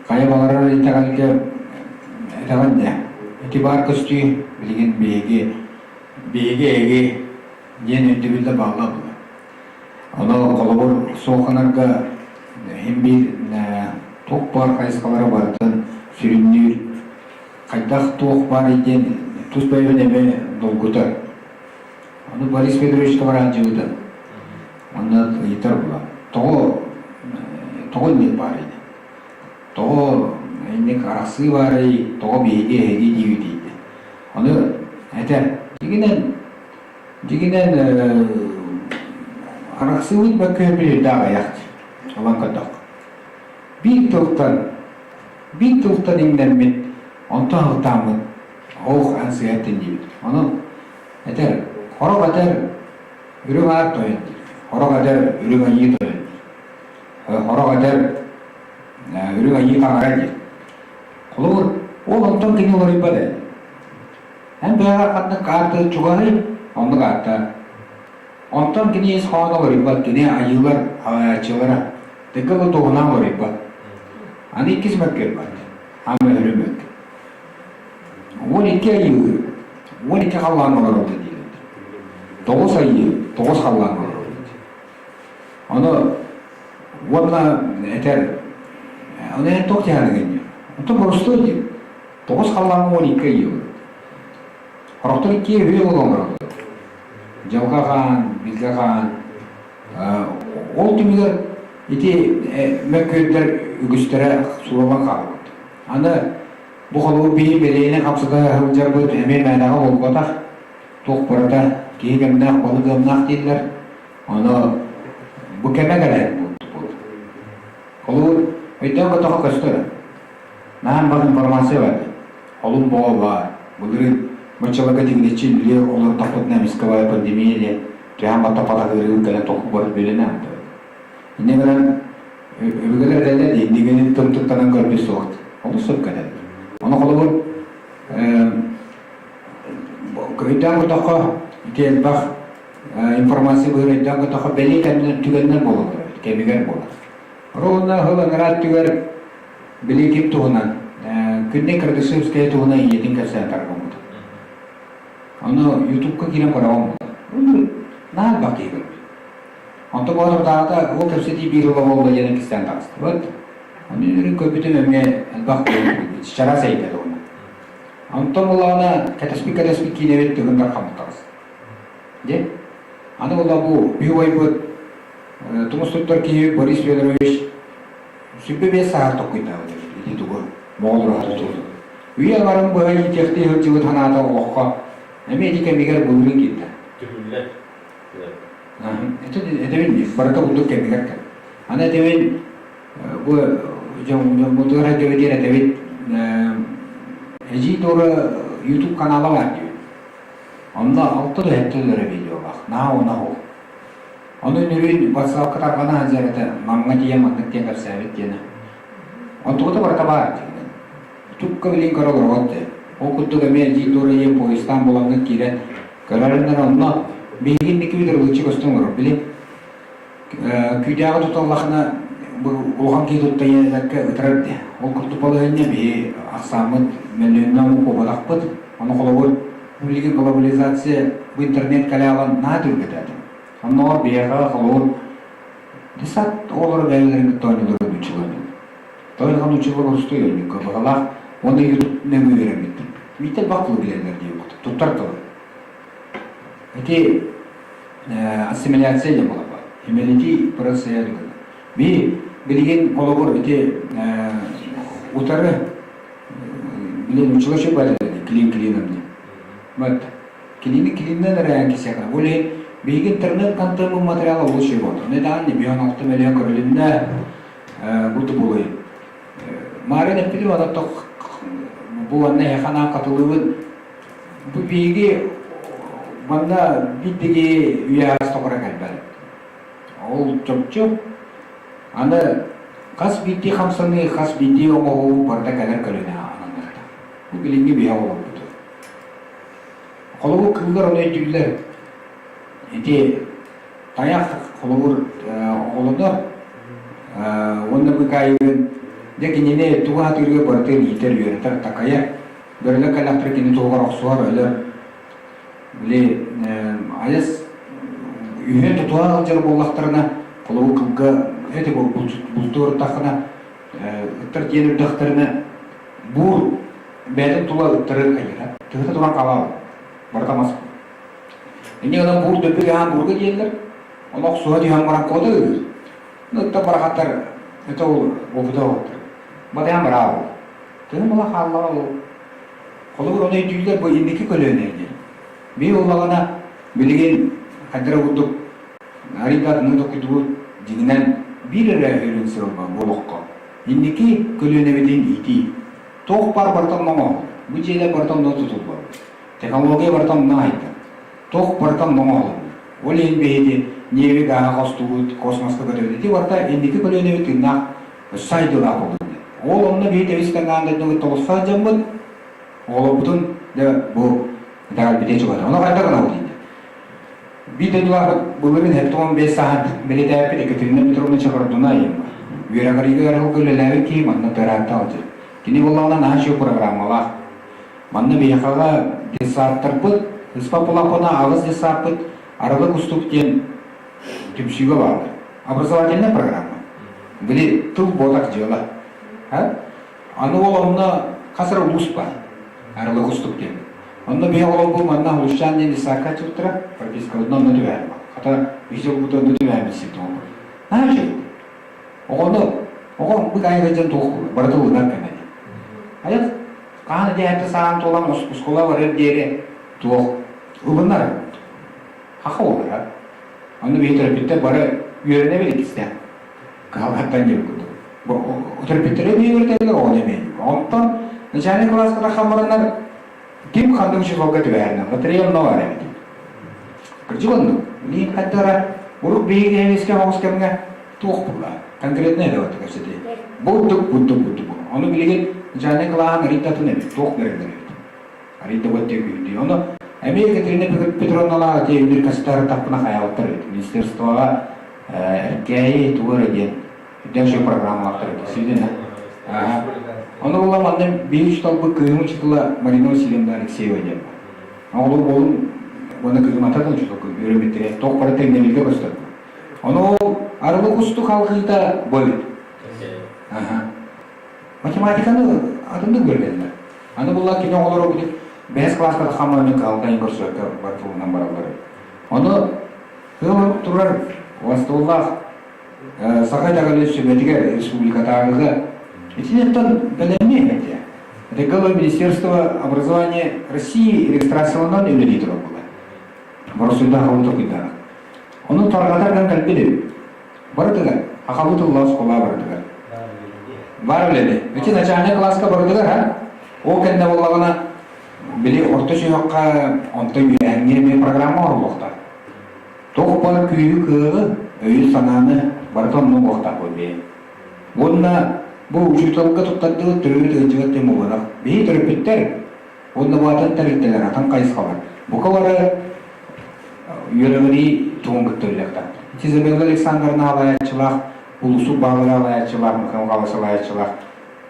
хайа баҕарар итэҕэлгэ итэҕэл дэ. Ити баар көстүү билигин биһиги биһиги эһиги диэн өйдөбүл да баалла буолар. Ону холобур суох гынарга иһин биир туох баар хайысхалары барытын сүрүннүүр хайдах туох баарый диэн тус бэйэбин эмиэ долгутар. Ону Борис Федорович Товараджевыта онно ыйытар була. Тоҕо тоҕо инник баарый? Тоҕо инник арахсыы баарый? Тоҕо биһиги эһиги диибитий? Ону этэр. Дьиҥинэн Дьиҥинэн, арахсыыбыт бөккүөрбүт үрдээх аҕыйах ылан көрдөххө. Биир тылтан, биир тылтан иҥнэммит, онтон аһылтааммыт, оох эн сыһа диибит. Онон этэр, хорох этэр үрүҥ аар тойон диир, хорох этэр үрүҥ айыы тойон диир, хорох этэр үрүҥ айыы таҥара диир. Холобур, ол онтон кини уларыйбат ээ. Эн бэйэҕэр ханнык ааты чугаһый, оннук ааттаа. Онтон кини ис хоһооно уларыйбат, кини айыылар салайааччылара. Тыгыл туһунан уларыйбат. Аны иккис мөккүөрбэт, аама өрүү мөккү. 12 айыы, 12 халлааҥҥа олороллор дииллэр. Тоҕус айыы, тоҕус халлааҥҥа олороллор. Ону уонна этэр, ону эн туох дьаһаныгын Онтон боростуой диир. Тоҕус халлааҥҥа 12 ыйы ылар. Сорохтор иккиэ үһүө ыла олороллор. Дьылҕа хаан, билгэ хаан. Ол түмүгэр ити мөккүөрдэр үгүстэрэ суолан хаалбыт. Аны бу холобур биһи бэлиэни хамсата сылдьарбыт эмиэ мээнэҕэ буолбатах. Туох барыта киһи кэмнээх, балык ыамнаах дииллэр. Ону бу кэмэ кэлэн буолбут. Холобур, өйдөөн көтөхө көстөр. Наһаа элбэх информация бар. Холун боҕо баар. Былырыын баччаларга тигинэччи үлэлии олордохпутуна эмискэ баар пандемия диэн түһээн баттаппатах ыарыыбыт кэлэн тоху барыт бүөлэнэ антыбыт. Инньэ гынан өбүгэлэр этэллэр дии иннигини тымтыктанан көрбүт суох. Олус сөпкө этэллэр. Ону холобур өйдөөн көрдөххө ити элбэх информация быһыр өйдөөн көрдөххө бэлиэ кэмнэр түгэннэр буолаллар эбит, кэмигэр буолар. Ровно сыл анараа өттүгэр били ким туһунан Күннэй Кардашевская туһунан ийэтин кэпсээн тарҕаммыта. Ону Ютубка киирэн көрөҕүн буолар. Наһаа элбэх киһи көрбүт. Онтон боотурдааҕыта ол кэпсэтии биир ыла буолла диэн кистээн таҕыстыбыт. Ону үөрүн көрбүтүм эмиэ элбэх киһи чараас эйгэ туһунан. Онтон буллаҕына кэтэспит-кэтэспит киинэбит тыгын дархаммыт таҕыста. Дьэ, аны буолла бу үһү убайбыт тумус туттар киһи Борис Федорович 25 сааһар токкуйдаабыт эбит ити тугу моҕол ураһата тугу. Үйэ аҥарын быһа иитиэхтии сылдьыбыт санаата олоххо эмиэ ити кэмигэр былырыын киирдэ. Түмүллэр. Этэбин барыта курдук кэмигэр кэл. Аны этэбин бу дьоммутугар сылдьабыт диэн этэбит. Эдьиий Дора YouTube канала баар диибин. Онно алта да сэттэ өлөрө видеолаах. Наһаа уонна ол. Ону үнүрүүн WhatsApp-ка тарҕана сылдьар этэ, Намҥа тиийэн маннык диэн кэпсээбит диэнэ. Онтугута барыта баар диигинэн. Тукка билин көрө олороҕут дии. Ол курдук эмиэ Эдьиий Дора ийэм поездтаан буламмыт киирэн көрөрүнэн онно биһиги инники ырылыччы көстөн олорор. Били Күүдээҕи туталлахына бу улахан киһи тутта ийэлэргэ ытырар дии. Ол курдук балаһыанньа биһи ахсааммыт мөлүйүөннээх омук буолбатахпыт. Ону холобур, билигин глобализация бу интернет кэлэ наһаа түргэтээтэ. Оннооҕор биһиэхэ холобур десант оҕолоро бэйэлэрин кытта оонньуулларын нууччалыы Тойхан учуутал боростуой оонньууга баҕалаах уонна YouTube нөҥүө үөрэммиттим. Биирдэ элбэх тылы билэллэр диэбит туттар тылы. Ити ассимиляция диэн буолар. Имэлитии процесс Би билигин холобур ити утары билин учула чөп клин клином диэн. Вот клини клиннен эрэ кисэка. Ол иһин биһиги интернет контент материала олус үчүгэй буолла. Не даҕаны 5-6 миллион көрүлүннэ бу булуй. Маарыын эппитим ата бу анна эһэхэ анаан хатылыыбын Бу биһиги манна биирдиги үйэ тохора кэлбэт. Ол чопчу аны хас биирдии хамсаныы, хас биирдии оҥоһуу барыта кэлэр көлүөнэ ананыахтаах. Бу билиҥҥи биһи оҕолорбут. Холобур, кыыллар ону өйдүүллэр. Ити тайах холобур оҕолонор уонна быкаайыгын дьэ кинини тугу сатыырга барытын иитэр, үөрэтэр, такайар. Бөрөлөр кэллэхтэрэ кини туһугар охсуһар, өлөр. Били айас үһүөн тутуһа сылдьар буоллахтарына, холобур кылга эти бултуу ырыттаххына, ыттар тиийэн үрдэхтэринэ, буур бэйэтин тула ыттары хайыра. Тыһыта туран хаалаабыт. Барыта мас. Инньэ гынан буур дөппү аһаан буурга диэллэр. Ону охсуһа түһэн баран куота ыыр. Ыттар барахаттар это ол опыта оҕоттор. Батыһан бараабыт. Тыһым ыла хааллаҕа ол. Холобур, ону өйдүүллэр бу инники көлүөнэ диэн. Биир буоллаҕына, билигин хайдара курдук арыйда атыннык толкуйдубут дьиҥинэн биир эрэ өлүөн сырылба бу олоххо. Инники көлүөнэбитин иитии. Туох баар барыта онно оҥоһуллар. Бу дьиэлэр барыта онно тутуллар. Технология барыта онно айда. Туох барыта онно оҥоһуллар. Ол иһин биһиги ньиэби гааһы хостуубут, космоска көтөбүт. Ити барыта инники көлүөнэбит тыыннаах өссө айдыылаах буоллун диэн. Ол онно биһи тэбис-тэҥҥэ дойдубут толорсо сылдьаммыт, оҕолорбутун дьэ бу итэҕэлбитин чугата. Ону хайдах гынабыт диэн. Биир дойдулаахпыт былырыын 75 сааһын бэлиэтээппит Екатерина Петровна Чакардуна ийэм бар. Үөрэҕириигэ ыарахалга үлэлээбит киһи манна тыараатта сылдьар. Кини буоллаҕына наһаа үчүгэй программалаах. Манна биһиэхэҕэ детсадтарбыт, ыспа булаппына аҕыс детсадпыт Арылы кустук диэн түмсүүгэ бааллар. Образовательная программа. Били тыл буотах дьыала. Аны ол онно хас эрэ улуус бар. Арылы кустук диэн. Онно биһи оҕолорбут манна Хрущан диэн Исаака чуптара пропискаларына онно түбэһэр. Хата биһи дьолбут онно түбэһэммит симптом. Наһаа үчүгэй. Оҕону оҕо бык айга дьон туох барыта ылынар кэмэ. Айах хаан диэхтэ саан туолан оскуола барар диэри туох ылынар. Хаха буолара. Онно биһи төрөппүттэр бары үөрэнэбит иккистээн. Кыһалҕаттан диэбит курдук. Төрөппүттэрэ эмиэ үөрэтэллэр, оҕону эмиэ. Онтон начальный кылааска тахсан бараннар ким ханнык учууталга түбэһэринэн лотерея онно баар эбит. Кырдьык оннук. Билигин хайда эрэ урут биһиги киһи оҕус кэмҥэ туох буолла? Конкретно это вот кэпсэтии. Бурдук, бурдук, бурдук. Ону билигин начальный кылааһын арыйдатын эбит, туох бэриллэр эбит. Арыйда вот диэн Ону эмиэ Екатерина Петровналаах ити үнүр кастары таппына хайаабыттар эбит. Министерствоҕа эркээйи тугу эрэ диэн үрдээх үчүгэй программалаахтар эбит. Сидин Ону була манна биир учууталбыт кыыһым учуутала Марина Васильевна Алексеева диэн. Оҕолор уолум уонна кыыһым ататын учуутал үөрэммиттэрэ туох бары тэҥнэбилгэ көстөр. Ону ол арылы кустук халҕыыта бу эбит. Математиканы атыннык үөрэтэллэр. Аны булла кини оҕолоро били бэһис кылааска хамманы кыһалҕа көрсүөккэ бар тылынан бараллар. Ону тыл турар остуоллаах Саха итэҕэлин сүбэтигэр республикатааҕыга итинниттэн бэлэмниэ этэ. Это Министерство образования России регистрацияланан үлэлии турар буолар. Боросуйдаах ол токуйдаах. Ону тарҕатар ган кэлбит эбит. Барытыгар, хахалыы тыллаах оскуола барытыгар. Бар үлэни. Ити начальник класска барытыгар, ha? Ол кэннэ буоллаҕына, били орто сүһүөххэ онтон үөһээҥҥи эмиэ программа оҥоһуллуохтаах. Туох баар күүһү-кыаҕы, өйү-санааны барыта онно угуохтаах буолбуйа. Уонна бу учууталга туттардыбыт төрөөбүт ыалдьыбат диэн буолбатах. Биһиги төрөппүттэр уонна бу атын тэрилтэлэр, атын хайысхалар бука бары үөрэҕирии туһун кытта үлэлиэхтээхтэр. Ити Изабелла Александровна салайааччылаах, Улусук баһылыга салайааччылаах, Михаил Михайлович салайааччылаах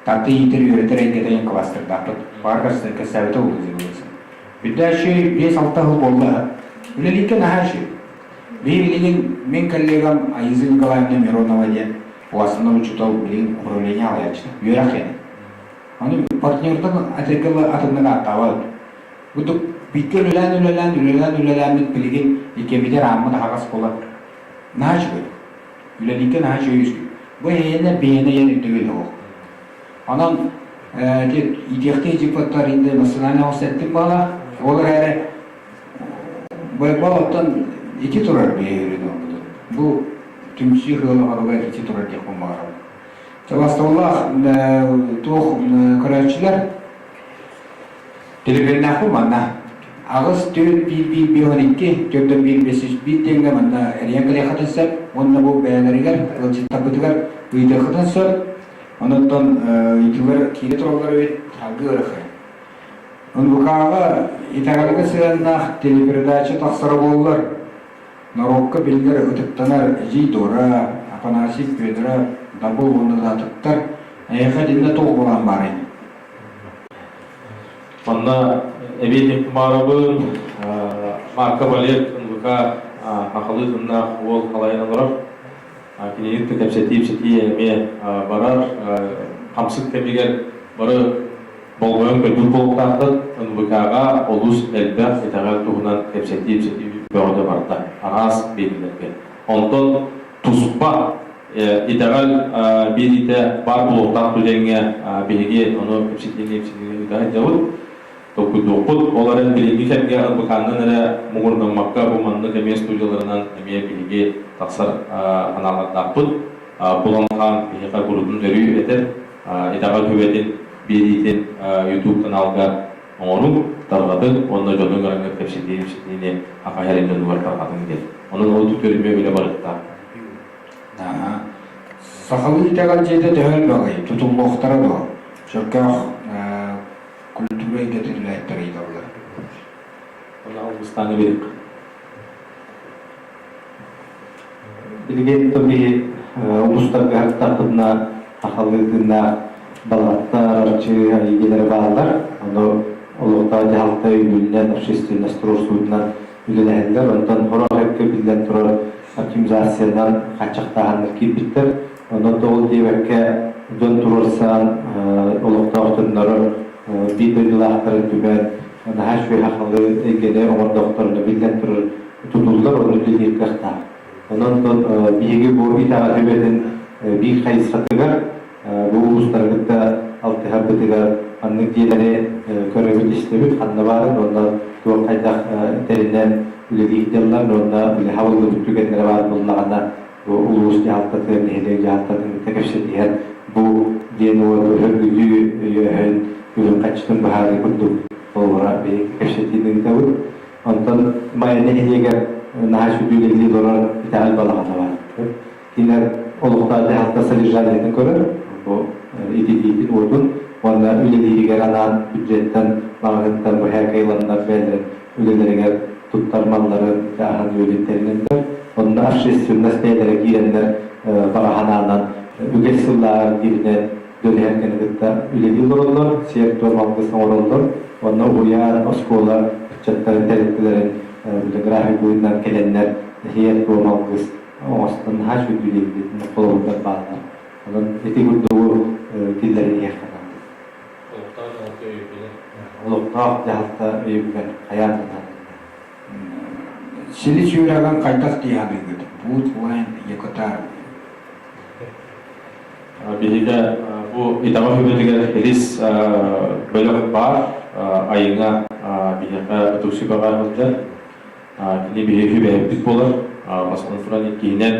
Таатта иитэр-үөрэтэр эйгэтэ диэн кластердаахпыт. Баар кэпсээбитэ буолуо Изабелла Бүддээччи 5-6 сыл буолла. Үлэлииргэ наһаа үчүгэй. Биһи билигин мин коллегам Аиза Николаевна Миронова диэн улаасыннар учуутал билигин управление салайааччыта, үөрэх киэнэ. Аны партнертан атырга атыннык ааттаабат. Бу бииргэ үлэлээн үлэлээн үлэлээн үлэлээммит билигин иккиэммитигэр ааммыт аһаҕас буолан наһаа үчүгэй. Үлэлииргэ наһаа үчүгэй үчүгэй. Бу эйиэнэ бэйэни эйэн үрдүгүн оһох. Онон иитиэхтии дьыппаттар инде национальный оҕус эттим баала. Ол эрээри Байбал оттон ити турар биһиги оҥорбутун. Бу түмсүү ыала ити турар диэхпин баҕарабын. Чабастабыллаах туох көрөөччүлэр телефоннаахпын манна 8 4 1 1 5 12 4 1 5 3 1 диэҥҥэ манна эрийэн кэлиэххитин сөп уонна бу бэйэлэригэр ыалдьыттарбытыгар ыйытыаххытын сөп. Онон ыйытыылар киирэ тураллар эбит салгыы ырыхай. НВК-ҕа итэҕэлгэ сыһыаннаах телепередача тахсара буоллар, норуокка биллэр ытыктанар Эдьиий Дора, Афанасий Федоров, Дабыл уонна да атыттар эйиэхэ итиннэ туох буолан баарый? Манна эбиэтик Кумаровын, Марко Валет НВК сахалыы тыннаах уол халайан олорор. Кинини кэпсэтии-ипсэтии эмиэ барар. Хамсык кэмигэр бары Болҕойон көрбүт буолуохтааххыт, НВК-ҕа олус элбэх итэҕэл туһунан кэпсэтии-ипсэтии бөҕөтө барда, араас биэриилэргэ. Онтон туспа итэҕэл биэриитэ баар буолуохтаах түгэҥҥэ биһиги ону кэпсэтиини-ипсэтиини ыыта сылдьабыт, толкуйдуохпут. Ол эрэн билиҥҥи кэмҥэ НВК-нан эрэ муҥурдаммакка бу маннык эмиэ студияларынан эмиэ биһиги тахсар анаалардаахпыт. Кулан хаан биһиэхэ курутун өрүү этэр, итэҕэл сүбэтин биэриитин YouTube каналга оҥоруҥ, тарҕатыҥ уонна дьону ыҥыраҥҥыт кэпсэтии-ипсэтиини хахайар дьонугар тарҕатыҥ диэн. Онон ол түтүөрүмэ үлэ барыахтаах. Сахалыы итэҕэл дьиэтэ төһө элбэҕий? Тутуллуохтара дуо? Чөркөөх культура эйгэтин үлэһиттэрэ ыйыталлар. Онно алгыстааны биэриэххэ. Билигин биһи улуустарга һыттахпытына сахалыы тыыннаах балааттар, арчы эйгэлэрэ бааллар. Ону олохтоох дьаһалта өйөбүлүнэн, общественность туруорсуутунан үлэлэһэллэр. Онтон сорох өттө биллэн турар оптимизациянан хааччахтааһыннар киирбиттэр. Онон тоҕо диэбэккэ дьон туруорсан олохтоох дьоннору биир дойдулаахтарын түмэн наһаа үчүгэй сахалыы эйгэни оҥордохторуна биллэн турар тутуллар, ону үлэлиир кыахтаах. Онон биһиги бу итэҕэл сүбэтин биир хайысхатыгар бу улуустары кытта алтыһарбытыгар маннык дьиэлэри көрөбүт-истэбит, ханна баарын уонна туох хайдах тэринэн үлэлиир дьаллар уонна били хабыллыбыт түгэннэрэ баар буоллаҕына бу улуус дьаһалтатыгар, нэһилиэк дьаһалтатын кытта кэпсэтиһэн бу диэн уоту сөргүтүү, өйөөһүн, үбүн-харчытын быһаарыы курдук холобура биһиги кэпсэтиини ыытабыт. Онтон Майа нэһилиэгэр наһаа сүдү үлэлии олорор итэҕэл балаҕана баар. Кинилэр олохтоох дьаһалта содержаниетын көрөр, бу ититиитин уотун уонна үлэлииригэр анаан бюджеттан маҕаһыынтан быһа ыланнар бэйэлэрин үлэлэригэр туттар малларын, аһын-үөлүн тэринэллэр. Онно общественность бэйэлэрэ киирэннэр баҕа санаанан үгэс сыллааҕар дииринэн дьон кытта үлэлии олороллор, сиэр-туом алгыс оҥороллор. Онно уһуйаан, оскуола ыччаттарын тэрилтэлэрин график быһыытынан кэлэннэр сиэр-туом алгыс оҥостон наһаа үчүгэй үлэлиир холобурдар бааллар. Онон ити курдугу киллэриниэххэ наада. Олохтоох дьаһалта өйөбүлэ. Олохтоох дьаһалта өйөбүлэ хайаан да наада. Силис үөрэҕин хайдах дии саныыгыт? Bootline Якутар. Биһиги бу итэҕэл сүбэтигэр Элис бөлөх баар, Айыҥа биһиэхэ ытык сүбэҕэ сылдьар. Кини биһиги сүбэһиппит буолар. Бастатан туран иккиһинэн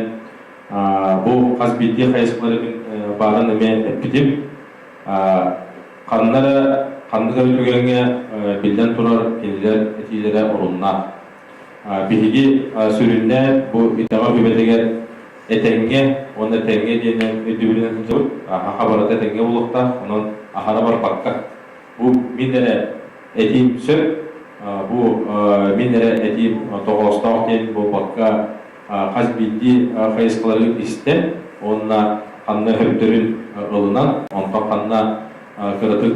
бу хас биирдии хайысхалары мин баарын эмиэ эппитим. Ханна эрэ. Ханнык эрэ түгэҥҥэ биллэн турар кинилэр этиилэрэ оруннаах. Биһиги сүрүннээн бу итэҕэл үбэтигэр этэҥҥэ уонна тэҥҥэ диэнинэн өйдөбүлүнэн сылдьабыт. Саха барыта этэҥҥэ буолуохтаах, онон аһара барбакка. Бу мин эрэ этиим сөп, бу мин эрэ этиим тоҕоостоох диэн буолбакка, хас биирдии хайысхалары истэн уонна ханна өһөрдөрүн ылынан, онтон ханна кыратык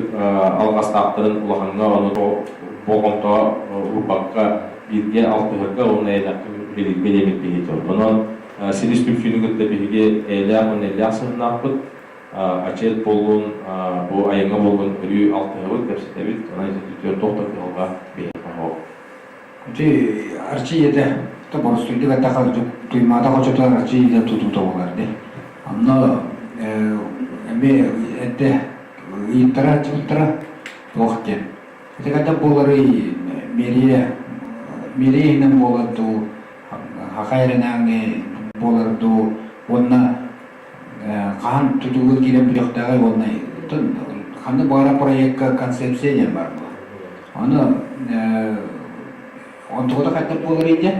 алҕастаахтарын улахаҥҥа ону болҕомтоҕо уурбакка бииргэ алтыһарга уонна эйэлээхтик үлэлииргэ диэммит биһиги. Онон силис түмсүүнү кытта биһиги эйэлээх уонна иллээх сыһыннаахпыт. Ачыат буоллун, бу айаҥҥа буоллун өрүү алтыһабыт, кэпсэтэбит. Онон ити туох да кыһалҕа биһиэхэ суох. Ити Арчы ийэтэ боростуйдук эттэххэ Туймаада хочото Арчы ийэтэ тутуута буолар дии. Онно эмиэ эрдэ ыйыттара аччыбыттара туох диэн. Ити хайдах буоларый мэрия мэрия иһинэн буолар дуу, хаха эрэнээҥи буолар дуу уонна хаһан тутууга киирэн бүтүөхтээҕий уонна ханнык баҕарар проекка концепция диэн баар буолар. Ону онтугута хайдах буоларый диэн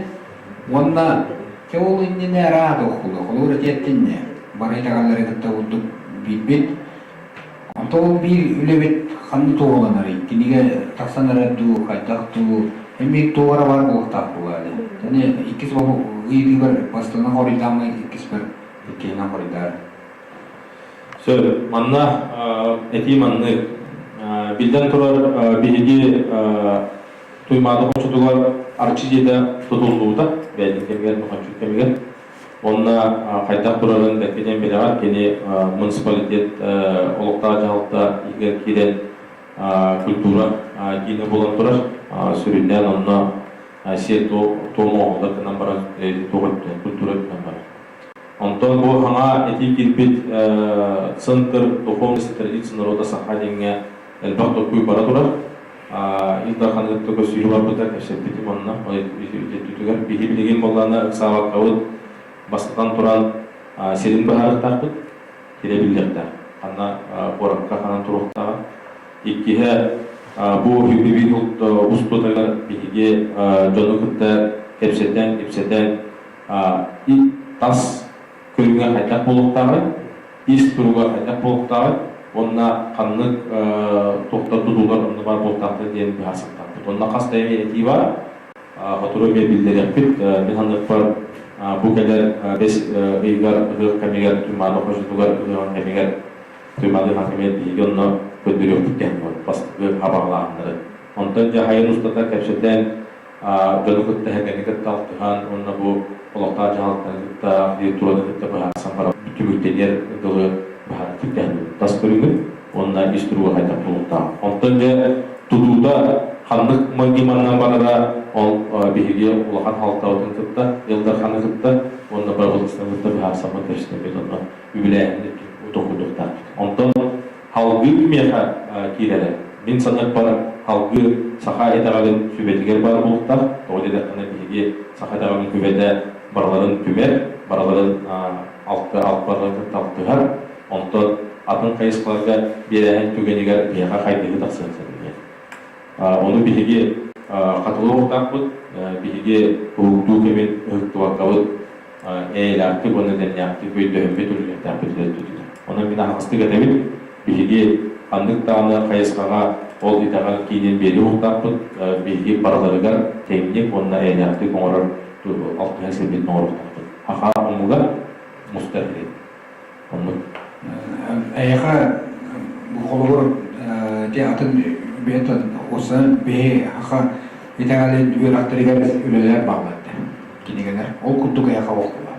уонна чэ ол иннинэ араат оххула холобур этиэттиннэ бары итэҕэллэри кытта курдук билбит онто ол биир үлэбит ханна туоһуланарый кинигэ тахсан эрэр дуу хайдах дуу эмиэ туох эрэ баар буолуохтаах буолаа дии иккис ыйытыыбар бастакы хоруйдааммын иккиспэр иккиһинэн хоруйдаар Сөп. Манна этии маннык. Биллэн турар, биһиги Туймаада хочотугар Арчы дьиэтэ тутуллубута бэйэтин кэмигэр, Муханчук кэмигэр. Уонна хайдах турарын бэркэ диэн билэҕэр, кини муниципалитет олохтоох дьаһалта иһигэр киирэн культура киинэ буолан турар. Сүрүннээн онно сиэр-туом оҥоһуллар гынан баран, туох өттүнэн, культура өттүнэн барар. Онтон бу саҥа этии киирбит Центр духовности традиций народа Саха диэҥҥэ элбэх толкуй бара турар. Ил Дархан кытта көрсүһүү барбыта, кэпсэппитим онно. Өттүтүгэр биһи билигин буоллаҕына ыксаабаккабыт бастатан туран сирин быһаарыахтаахпыт, сирэ биллиэхтээх. Ханна куоракка ханан туруохтааҕа. Иккиһэ бу үбү устутугар биһиги дьону кытта кэпсэтэн, ипсэтэн тас көрүҥэ хайдах буолуохтааҕый, ис туруга хайдах буолуохтааҕый уонна ханнык туохтар тутуулар онно баар буолуохтаахтар диэн быһаарсыахтаахпыт. Онно хас да эмиэ этии баар. Сотору эмиэ биллэриэхпит. Мин саныахпар бу кэлэр бэс ыйыгар ыһыах кэмигэр Туймаада хочотугар ыһыаҕын кэмигэр Туймаада ыһыах кэмигэр биһиги онно көрдөрүөхпүт диэн бастакы хабаҕалааһыннары. Онтон дьэ хайын устата кэпсэтэн дьону кытта эһэгэни кытта алтыһан уонна бу олохтоох дьаһалтаны кытта архитектураны кытта быһаарсан баран түмүктэниэр дылы быһаарытык тас көрүҥүн уонна ис туруга хайдах буолуохтаах. Онтон дьэ тутуута ханнык майгы-маннан барара ол биһиги улахан халтабытын кытта, Ил Дарханы кытта уонна бырабыыталыстыбаны кытта быһаарсаммыт кэпсэтэммит онно үбүлээһини токуйдуохтаахпыт. Онтон Халгыы кимиэхэ киирэрэ? Мин саныахпар, халгыы саха итэҕэлин сүбэтигэр баар буолуохтаах. Тоҕо диэтэххинэ, биһиги саха итэҕэлин сүбэтэ барыларын түмэр, барыларын алты алпарга кытта алтыһар. Онтон атын хайысхаларга биэрээһин түгэнигэр биһиэхэ хайдыһыы тахсыан сөп диэн. Ону биһиги хатылыахтаахпыт, биһиги уһуктуу кэмин ыһыктыбаккабыт эйэлээхтик уонна дэмнээхтик өйдөһөммүт үлэлиэхтээхпит үлэлэтибит. Онон мин аһаҕастык этэбин, биһиги ханнык даҕаны хайысхаҕа ол итэҕэл киинин биэриэ уһуктаахпыт, биһиги барыларыгар тэҥник уонна эйэлээхтик оҥорор алтыһар сирбитин оҥоруохтаахпыт. Саха омуга мустар иһин. Оннук. Эйиэхэ бу холобур ити атын бэйэтин уопсайынан биһи саха итэҕэлин үөрэхтэригэр үлэлэр бааллар кинигэлэр. Ол курдук эйиэхэ олохтулар.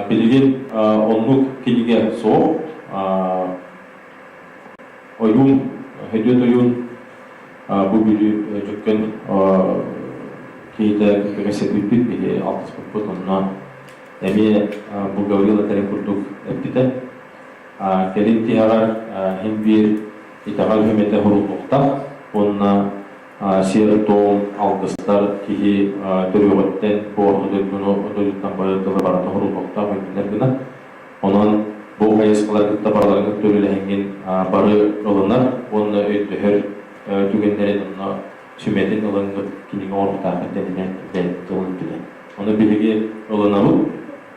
Билигин оннук кинигэ суох. Ойуун, Хөдүөт ойуун бу Бүлүү Дьөккөн киһитэ кэпсэппиппит, биһи алтыспыппыт онно эмиэ бу Гаврил этэрин курдук эппитэ. Кэлин тиһэҕэр иһин биир итэҕэл үһүмэтэ уһуллуохтаах уонна сиэр-туом, алгыстар киһи төрүөҕүттэн бу орто дойдуну дойдуттан бары тылы барыта уһуллуохтаах өйдөнөр гына. Онон бу хайысхалары кытта барыларын кытта үлэлэһэҥҥин бары ылынар уонна өйдөһөр. түгэннэрин онно сүмэтин ылыҥҥыт кинигэ оҥоруохтааххыт диэн бэйэтин тылын эппитэ. Ону биһиги ылынабыт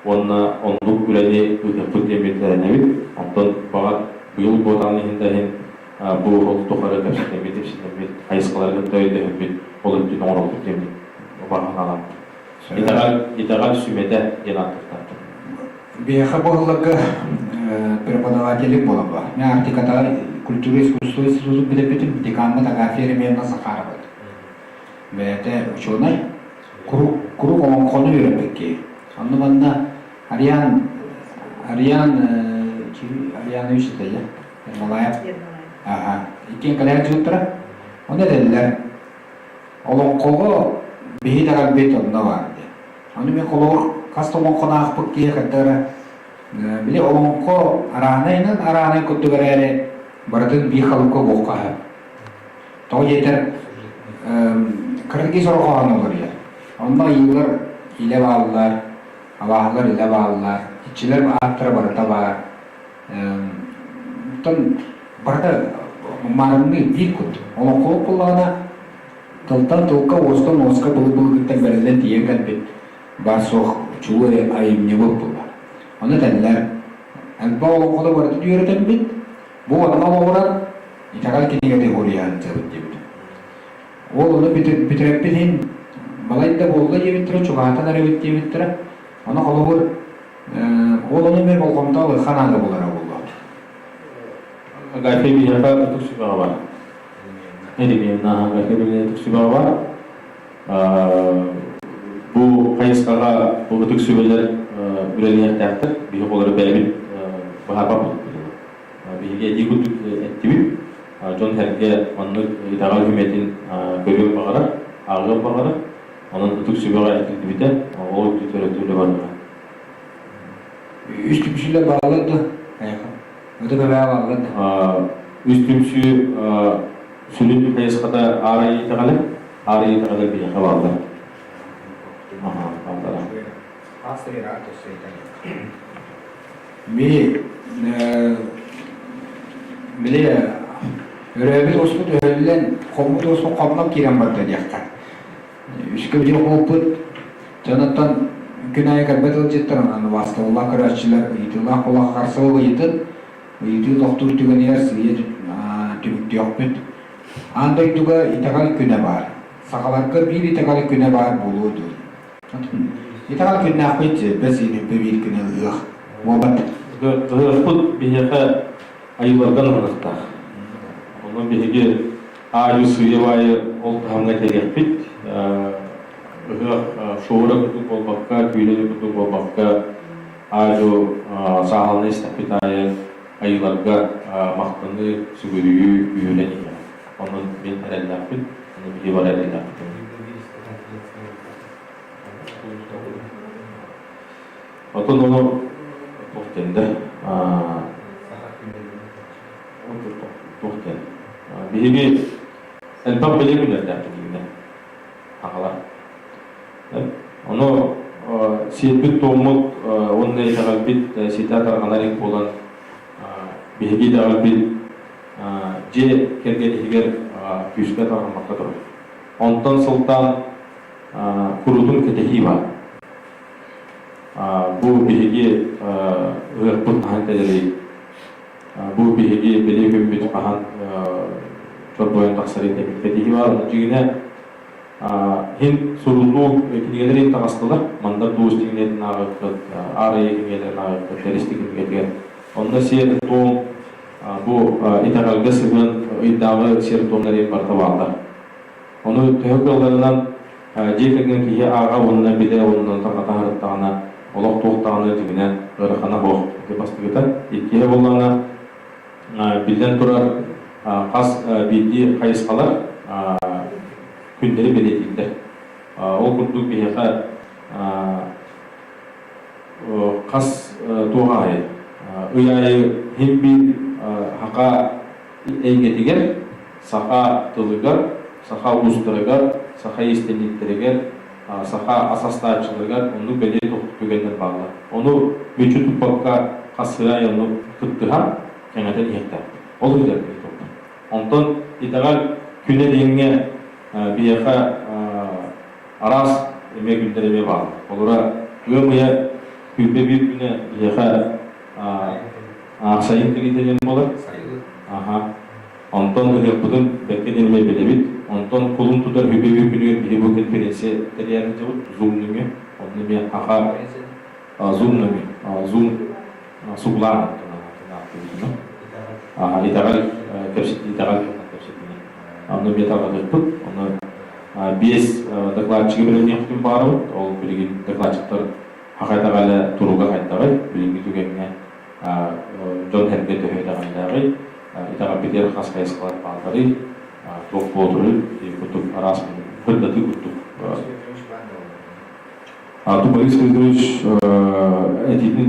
уонна оннук үлэни ыытыахпыт диэммит эрэнэбит. Онтон баҕар быйыл буотаҕын иһин да иһин бу ол тухары кэпсэтэммит, ипситэммит, хайысхалары кытта өйдөһөммүт ол өттүн оҥоруохпут диэммит баҕа Итэҕэл, итэҕэл сүмэтэ диэн ааттыахтаахпыт. Биһиэхэ бу сылларга преподавателик буолан бар. Мен Арктикатааҕы культура искусство институтун бүтэрбитим, декаммыт Агафья Еремеевна Захарова. Бэйэтэ учуонай, куруук куруук олоҥхону үөрэппит киһи. Онно манна Ариан Ариан Арианович этэ Ермолаев. Аха. Иккиэн кэлээт дьылтара. Оны этэллэр. Олоҥхоҕо биһи итэҕэлбит онно баар диэн. Ону мин холобур хас да олоҥхону аахпыт киһи хайдах эрэ били олоҥхо араанайынан араанай курдук эрээри барытын биир халыпка буохха сөп. Тоҕо диэтэр кыргый сорҕооһун олоруйар. Онно айыылар илэ бааллар, абааһылар илэ бааллар, иччилэр ааттара барыта баар. Оттон барыта маарынныы биир кут. Олоҥхолук буоллаҕына тылтан тылга, уостан уоска былыр-былыргыттан бэриллэн тиийэн кэлбит баар-суох чулуу айымньыбыт буолар. Ону этэллэр, элбэх олоҥхону барытын үөрэтэммит, бу онно олоҕуран итэҕэл кинигэтин суруйан сылдьабыт диэбит. Ол ону бүтүрэппит иһин балай да буолла диэбиттэрэ, чугаһатан эрэбит диэбиттэрэ. Ону холобур, ол ону эмиэ болҕомто ылыахха наада буолара буолуо. Агафья биһиэхэ ытык сүбэҕэ бар. Эримиэннэ Агафья биһиэхэ ытык сүбэҕэ бар. Бу хайысхаҕа бу ытык сүбэлэр үлэлиэхтээхтэр. Биһиги олору бэйэбит быһаарбаппыт. Биһиги этии курдук эттибит. Дьон-сэргэ маннык итэҕэл сүмэтин көрүөн баҕарар, ааҕыан баҕарар. Онон ытык сүбэҕэ этиллибитэ, ол төрөтүүлэ барыаҕа. Үс түмсүүлэр бааллар да? Ытык эбээ бааллар да? Үс түмсүү сүрүн хайысхата аар итэҕэлэ, аар итэҕэлэ биһиэхэ бааллар. Бааллар. Ми били өрөөбүт уоспут өһөллөн, хоммут уоспут хомнон киирэн барда диэххэ. Үскэ бүтүн хомуппут дьонуттан күн аайы кэлбэт ыалдьыттар, онон убаастабыллаах көрөөччүлэр ыйытыылаах буоллахха харсыбыл ыйытын, ыйытыы тохтуур түгэнигэр сыыйа түмүктүөхпүт. Аан дойдуга итэҕэл күнэ баар. Сахаларга биир итэҕэл күнэ баар буолуо дуо? Итэҕэл күннээхпит бэс ыйын биир күнэ ыһыах буолбат. Ыһыахпыт биһиэхэ айыыларга ананыахтаах. Онон биһиги аайы сыыйа-баайы ол таһымҥа кэлиэхпит. Ыһыах шоура курдук буолбакка, күүлэ курдук буолбакка, аадьу сааһылана истэхпит аайы айыыларга махтаныы, сүгүрүйүү күүһүрэн иһэр. Онон мин эрэллээхпин, онон биһиги бары эрэллээхпит. Отон ону туох диэн да туох диэн биһиги элбэх бэлиэ күннэрдээхпит дигинэ аҕалар. Ону сиэрбит-туоммут уонна итэҕэлбит ситэ тарҕанар илик буолан биһиги итэҕэлбит дьиэ кэргэн иһигэр күүскэ тарҕаммакка турар. Онтон сылтаан куруутун кэтэһии баар. Бу биһиги ыһыахпыт хаһан кэлэрий? Бу биһиги бэлиэ күммүт хаһан чорбойон тахсарый диэн кэтэһии баар. Онон дьиҥинэ иһин суруллуу кинигэлэр иһин таҕыстылар. Мандар Туус кинигэтин ааҕыаххыт, Аар Айыы кинигэлэрин ааҕыаххыт, Тэристи кинигэтигэр. Онно сиэр-туом бу итэҕэлгэ сыһыан ыйдааҕы сиэр-туомнар иһин барыта бааллар. Ону төһө кыалларынан дьиэ кэргэн киһи ааҕа уонна билэ уонна тарҕата сырыттаҕына олох туох даҕаны дьиҥинэн ыарахана суох ити бастакыта. Иккиһэ буоллаҕына биллэн турар хас биирдии хайысхалар күннэри бэлиэтииллэр. Ол курдук биһиэхэ хас туох аайы ый аайы иһин биир хака эйгэтигэр, саха тылыгар, саха уустарыгар, саха иистэнньиктэригэр, саха ас астааччыларыгар оннук бэлиэ түгэннэр бааллар. Ону мүччү туппакка хас сыры аайы онну кыттыһан, кэҥэтэн иһиэхтээхпит. Ол иһигэр Онтон итэҕэл Күнэ диэҥҥэ биһиэхэ араас эмиэ күннэр эмиэ бааллар. Холобура, ыам ыйа 21 күнэ биһиэхэ сайын кэлиитэ диэн буолар. Аха. Онтон ыһыахпытын бэркэ диэн эмиэ билэбит. Онтон кулун тутар 21 күнүгэр биһи бу конференция тэрийэн сылдьабыт Zoom нөҥүө. Онно эмиэ аха Zoom нөҥүө Zoom сугулаан итэҕэл кэпсэтии итэҕэл кэпсэтиини онно эмиэ тарҕатыахпыт. Онно биэс докладчигы бэлэмниэхпитин баҕарабыт. Ол билигин докладчиктар хаха итэҕэлэ туруга хайдаҕый, билиҥҥи түгэҥҥэ дьон-сэргэ төһө итэҕэллээҕий, итэҕэлбитигэр хас хайысхалар баалларый, туох буолуруй курдук араас сырдатыы курдук. Борис Федорович этиитин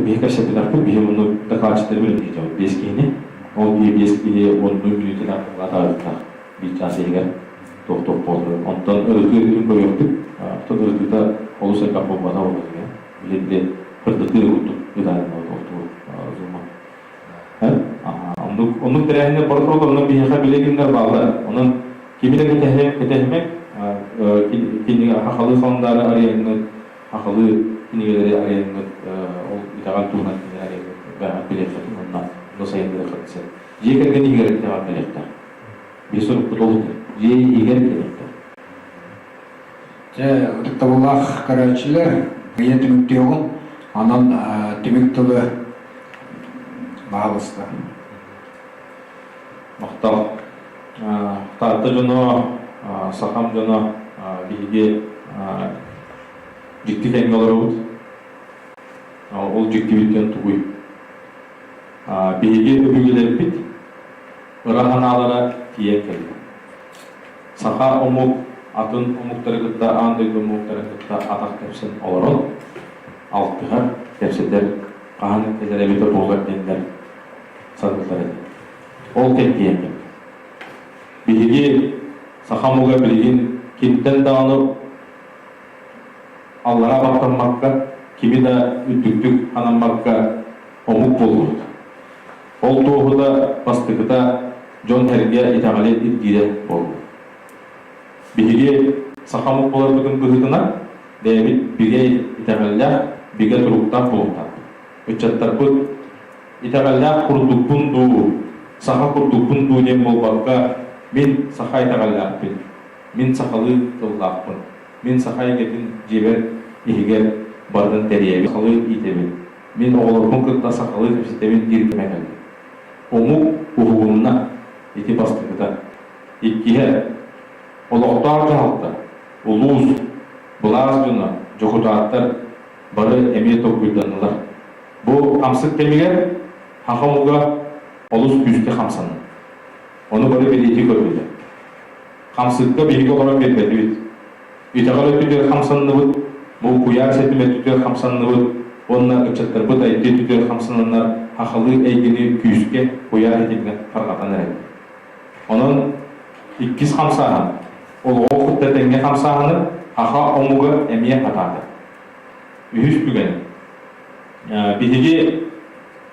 биһи кэпсэппэтэхпит, биһи онно докладчиктары бэлэмниэтэбит биэс киһини. Ол биһи биэс киһи уоннуу мүнүүтэлээх доклад биир чаас иһигэр туох-туох буоларын. Онтон ырытыы өттүн көрүөхпүт. Оттон ырытыыта олус элбэх буолбата буолла дии. Биһи сырдатыы курдук ыытаанныбыт ол тугу зума. Оннук оннук тэрээһиннэр бары тураллар, онон биһиэхэ билэ күннэр бааллар. Онон кими да кэтэһимэк, кэтэһимэк, кинигэ хахалыы халандаары арыйаҥҥыт, хахалыы кинигэлэри арыйаҥҥыт, ол итэҕэл туһунан кинигэ арыйаҥҥыт бэҕэ билиэххитин уонна онно сайыннарыаххытын сөп. Дьиэ кэргэн иһигэр итэҕэл кэлиэхтээх. Биһи сорукпут ол дьиэ иһигэр кэлиэхтээх. Дьэ, ытыктабыллаах көрөөччүлэр, быйа түмүктүөҕүн, онон түмүк тылы баһаалыста. Махтал. Таатта дьоно, сахам дьоно биһиги дьикти кэмҥэ олоробут. Ол дьиктибит диэн тугуй? Биһиги өбүгэлэрбит ыра санаалара тиийэн кэллэ. Саха омук атын омуктары кытта аан дойду омуктарын кытта атах тэпсэн олорон алтыһар, кэпсэтэр, хаһан кэлэр эбитэ буолар диэннэр саныыллар этэ. Ол кэм тиийэн кэллэ. Биһиги саха омуга билигин кимтэн даҕаны аллараа баттаммакка, кими да үрдүктүк анаммакка омук буоллубут. Ол туоһута бастакыта дьон-сэргэ итэҕэли ирдиирэ буолла. Биһиги саха омук буоларбытын быһыытынан бэйэбит бигэ итэҕэллээх, бигэ туруктаах буолуохтаахпыт. Ыччаттарбыт итэҕэллээх курдукпун дуу, саха курдукпун дуу диэн буолбакка, мин саха итэҕэллээхпин, мин сахалыы тыллаахпын, мин саха эйгэтин дьиэбэр иһигэр барытын тэрийэбин, сахалыы иитэбин, мин оҕолорбун кытта сахалыы кэпсэтэбин диир кэмэ кэллэ. Омук уһугунна ити бастакыта. Иккиһэ, олохтоох дьаһалта, улуус, былаас дьоно, дьокутааттар бары эмиэ толкуйданнылар. Бу хамсык кэмигэр саха омуга олус күүскэ хамсанна. Ону бары бэлиэтии көрдүлэр. Хамсыкка биһиги олорон биэрбэтибит. Итэҕэл өттүгэр хамсанныбыт, бу куйаар ситим өттүгэр хамсанныбыт уонна ыччаттарбыт IT өттүгэр хамсананнар сахалыы эйгэни күүскэ куйаар ситимҥэ тарҕатан эрэллэр. Онон иккис хамсааһын, олоҕу кытта тэҥҥэ хамсааһыны саха омуга эмиэ хатаата. Үһүс түгэн. Биһиги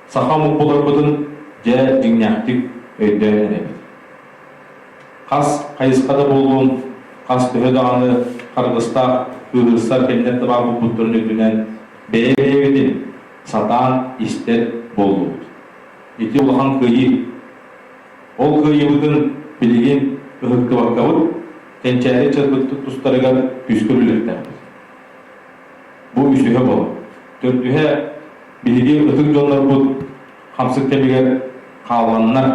саха омук буоларбытын дьэ дьиҥнээхтик өйдөөн эрэбит. Хас хайысха да буоллун, хас төһө даҕаны харгыстаах кыыһырсар кэмнэр да баар буолбуттарын үрдүнэн бэйэ-бэйэбитин сатаан истэр буоллубут. Ити улахан кыайыы. Ол кыайыыбытын билигин ыһыктыбаккабыт, кэнчээри ыччаппыт тустарыгар күүскэ үлэлиэхтээхпит. Бу үсүһэ буолар. Төрдүһэ, биһиги ытык дьоннорбут хамсык кэмигэр хаалланнар,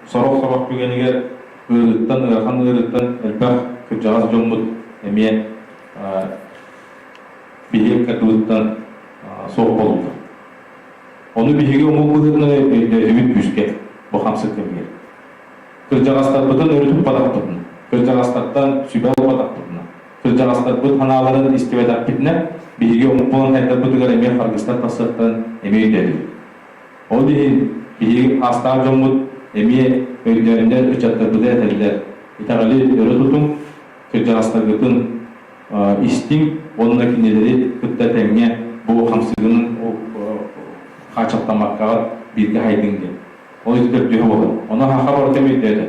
Сорох-сорох түгэнигэр ыарыыттан, ыарахан ыарыыттан элбэх кырдьаҕас дьоммут эмиэ биһиги ыккардыбытыттан суох буоллулар. Ону биһиги омук быһыытынан өйдөөтүбүт күүскэ бу хамсык кэмигэр. Кырдьаҕастарбытын өрө туппатахпытына, кырдьаҕастартан сүбэ ылбатахпытына, кырдьаҕастарбыт санааларын истибэтэхпитинэ, биһиги омук буолан сайдарбытыгар эмиэ харгыстар тахсыахтарын эмиэ өйдөөтүбүт. Ол иһин биһиги аастаах дьоммут эмиэ өйдөөннөр ыччаттарбытыгар этэллэр, итэҕэли өрө тутуҥ, кырдьаҕастаргытын истиҥ уонна кинилэри кытта тэҥҥэ бу хамсыгын хааччахтаммаккаҕыт бииргэ хайдыҥ диэн. Ол ити төрдүһэ буолар. Ону саха барыта өйдөөтө.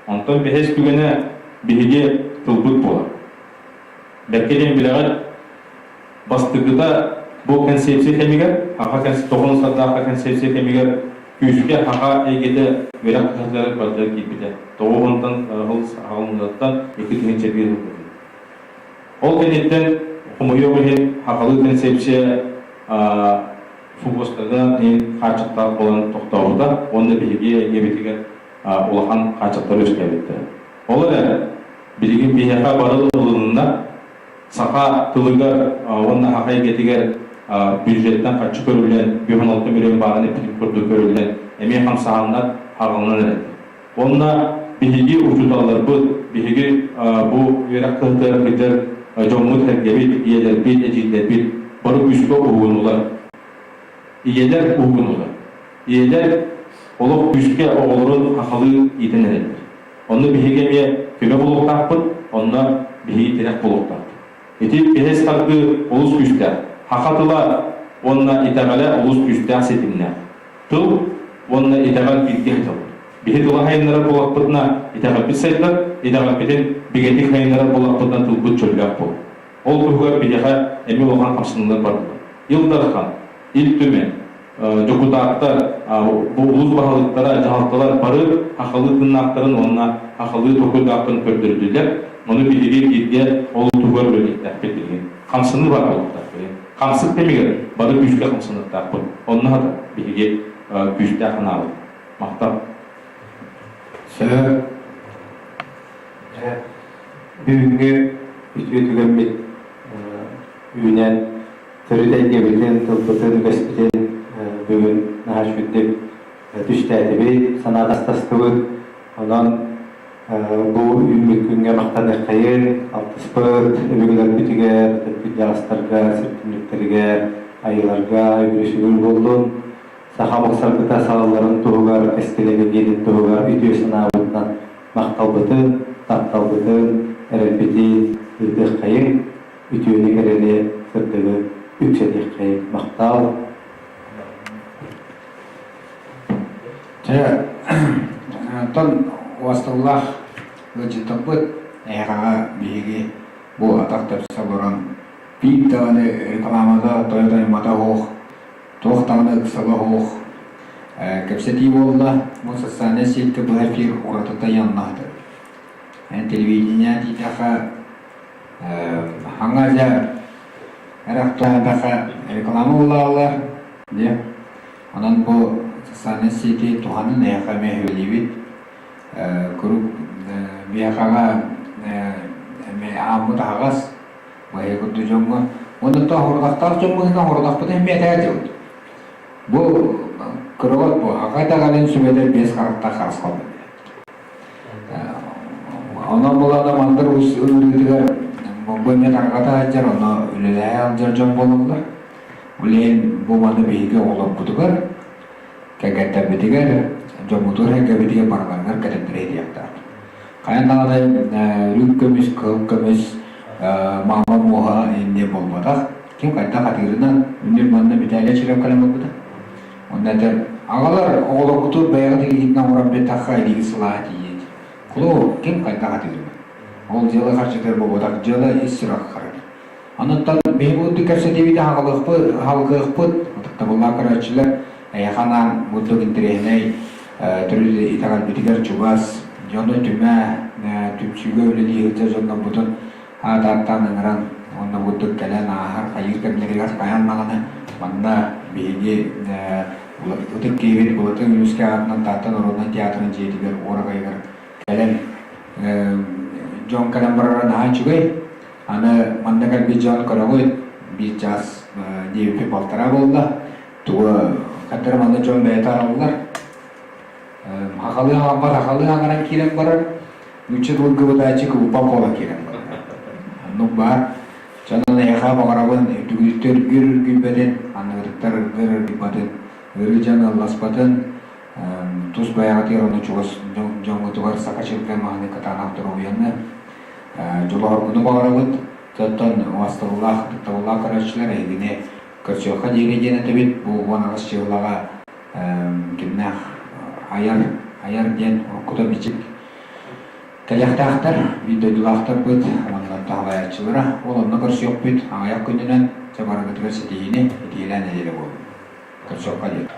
Онтон бэһис түгэнэ биһиги тылбыт буолар. Бэркэ диэн билэҕит, бастакыта бу концепция кэмигэр, саха тоҕон сардаахха концепция кэмигэр күүскэ саха эйгэтэ үөрэх кыһатыгар барытыгар киирбитэ. Тоҕуһунтан сыл аҕылыннаттан 2001 сылга. Ол кэнниттэн хомойуох иһин сахалыы концепция субуостарынан иһин хааччахтаах буолан тохтообута уонна биһиги эйгэбитигэр улахан хааччахтар үөскээбиттэрэ. Ол эрэн, билигин биһиэхэ барыл ылынна, саха тылыгар уонна саха эйгэтигэр бюджеттан харчы көрүллэн, 56 миллион баарын эппитин курдук көрүллэн, эмиэ хамсааһыннар хаҕылынан эрэллэр. Уонна биһиги учууталларбыт, биһиги бу үөрэх кыһатыгар сылдьар дьоммут-сэргэбит, ийэлэрбит, эдьиийдэрбит бары күүскэ уһугуннулар. Ийэлэр уһугуннулар. Ийэлэр олох күүскэ оҕолорун хахалыы иитэн эрэллэр. Онно биһиги эмиэ көмө буолуохтаахпыт, онно биһиги тирэх буолуохтаахпыт. Ити биһэс тардыы олус күүстээх. Саха тыла уонна итэҕэлэ олус күүстээх ситимнээх. Тыл уонна итэҕэл бииргэ сыталлар. Биһи тыла сайыннарар буоллахпытына итэҕэлбит сайдар, итэҕэлбитин бигэтик сайыннарар буоллахпытына тылбыт чөллөөх буолар. Ол туһугар биһиэхэ эмиэ улахан хамсаныылар бардылар. Ил Дархан, Ил Түмэн, дьокутааттар, бу улуус баһылыктара, дьаһалталар бары сахалыы тыыннаахтарын уонна сахалыы толкуйдаахтарын көрдөрдүлэр. Ону биһиги бииргэ ол туһугар үлэлиэхтээхпит билигин. Хамсаныы баар буолуохтаах билигин. Хамсык кэмигэр бары күүскэ хамсаныахтаахпыт. Онно хата биһиги күүстээх санаабыт. Махтал. Сөп. Бүгүҥҥү үтүө түгэммит үүнэн төрүт эйгэбитин, тылбытын, үгэспитин бүгүн наһаа үчүгэйдик түстээтибит, санаатастастыбыт. Онон бу үүммүт күҥҥэ махтаныаххайын, алтыспыт өбүгэлэрбитигэр, төрүт сир түннүктэригэр, айыыларга үгүрү-сүгүр буоллун. Саха омук саргыта туһугар, кэскилэ кэҥиирин туһугар үтүө санаабытынан махталбытын, тапталбытын, эрэлбитин ыытыаххайыҥ, үтүөнү кэрэни, сырдыгы үксэтиэххэйиҥ. Махтал! Чэ, онтон уосталлаах ыалдьыттарбыт эһэҕэҕэ биһиги бу атах тэпсэ олорон биир даҕаны рекламата тойо-тоймото суох, туох даҕаны ыксала суох кэпсэтии буолла. Бу социальнай сетка быһа эфир уратыта яннаһытыр. Телевидение диэтэххэ хаҥа дьэ эрэх реклама булааллар диэ. Онон бу социальнай сети туһанын эһиэхэ эмиэ сүбэлиибит. Куруук биһиэхэҕэ эмиэ ааммыт аһаҕас баһыы курдук дьоҥҥо. Уонна то хордахтаах дьон быһыынан хордахпытын эмиэ этээдьибит. Бу кырабат бу аҕа итэҕэлин сүбэтэ биэс харахтаах харысхал Онон булана мандар уус ыҥырыытыгар бу эмиэ тарҕата сылдьар, онно үлэлэһэ сылдьар дьон буолаллар. Ол бу маны биһиги оҕолорбутугар, кэргэттэрбитигэр, дьоммутугар эргэбитигэр барыларыгар кэтэрдэрэ иһиэхтээх. Хайан даҕаны үрүҥ көмүс, кыһыл көмүс, маама муоһа инниэ буолбатах. Ким хайдах атыырынан, үнүр манна Виталий Чиров кэлэн барбыта. Онно этэр, аҕалар оҕолоргутун бэйэҕит илиигитинэн оҥорон биэртэххэ илиигит сылааһа тиийиэ. Кулу ким хайдах атыырынан. Ол дьыала харчытыгар буолбатах, дьыала ис сүрэх харата. Онуттан биһи бурдук кэпсэтиибит аһаҕалыахпыт, аһалгыахпыт, ытыктабыллаах көрөөччүлэр, эһиэхэ анаан бурдук интэриэһинэй төрүт итэҕэлбитигэр чугас, дьону түмэ, түмсүүгэ үлэлии сылдьар дьоннорбутун аат ааттаан ыҥыран уонна бурдук кэлэн ааһар хайыыр кэмнэригэр хайаан даҕаны манна биһиги ытык киһибит Былатын Үмүскэ аатынан Таатта народнай театрын дьиэтигэр уораҕайыгар кэлэн дьон кэлэн барара наһаа үчүгэй. Аны манна кэлбит дьон көрөҕүт, биир чаас диэбиппит балтараа буолла. Тугу хаттара манна дьон бэйэтэ араллар. Хахалыы хаҥаппат хахалыы хаҥаран киирэн барар. Нуучча тылын кыбытааччы кыбыппат буолан киирэн барар. Оннук баар. Дьонун эйиэхэ баҕарабын үрдүгүттэр үргүр үргүйбэтин, анныгытыттар ыргыр ыргыйбатын, ыарыы дьон ыалласпатын, тус бэйэҕитигэр уонна чугас дьоҥҥутугар саха чиргэ маһыны кытаанах доруобуйаны дьолооргуну баҕарабыт. Оттон убастабыллаах, ытыктабыллаах көрөөччүлэр эһигини көрсүөххэ диэри диэн этэбит. Бу 18 чыһылаҕа кимнээх айар, айар диэн уруккута бичик. Кэлиэхтээхтэр, биир дойдулаахтарбыт уонна таһалайааччылара ол онно көрсүөхпүт аҕыйах күнүнэн чэ барыгытыгар ситиһиини итиилээн нэдиэлэ буоллун. Көрсүөххэ диэн.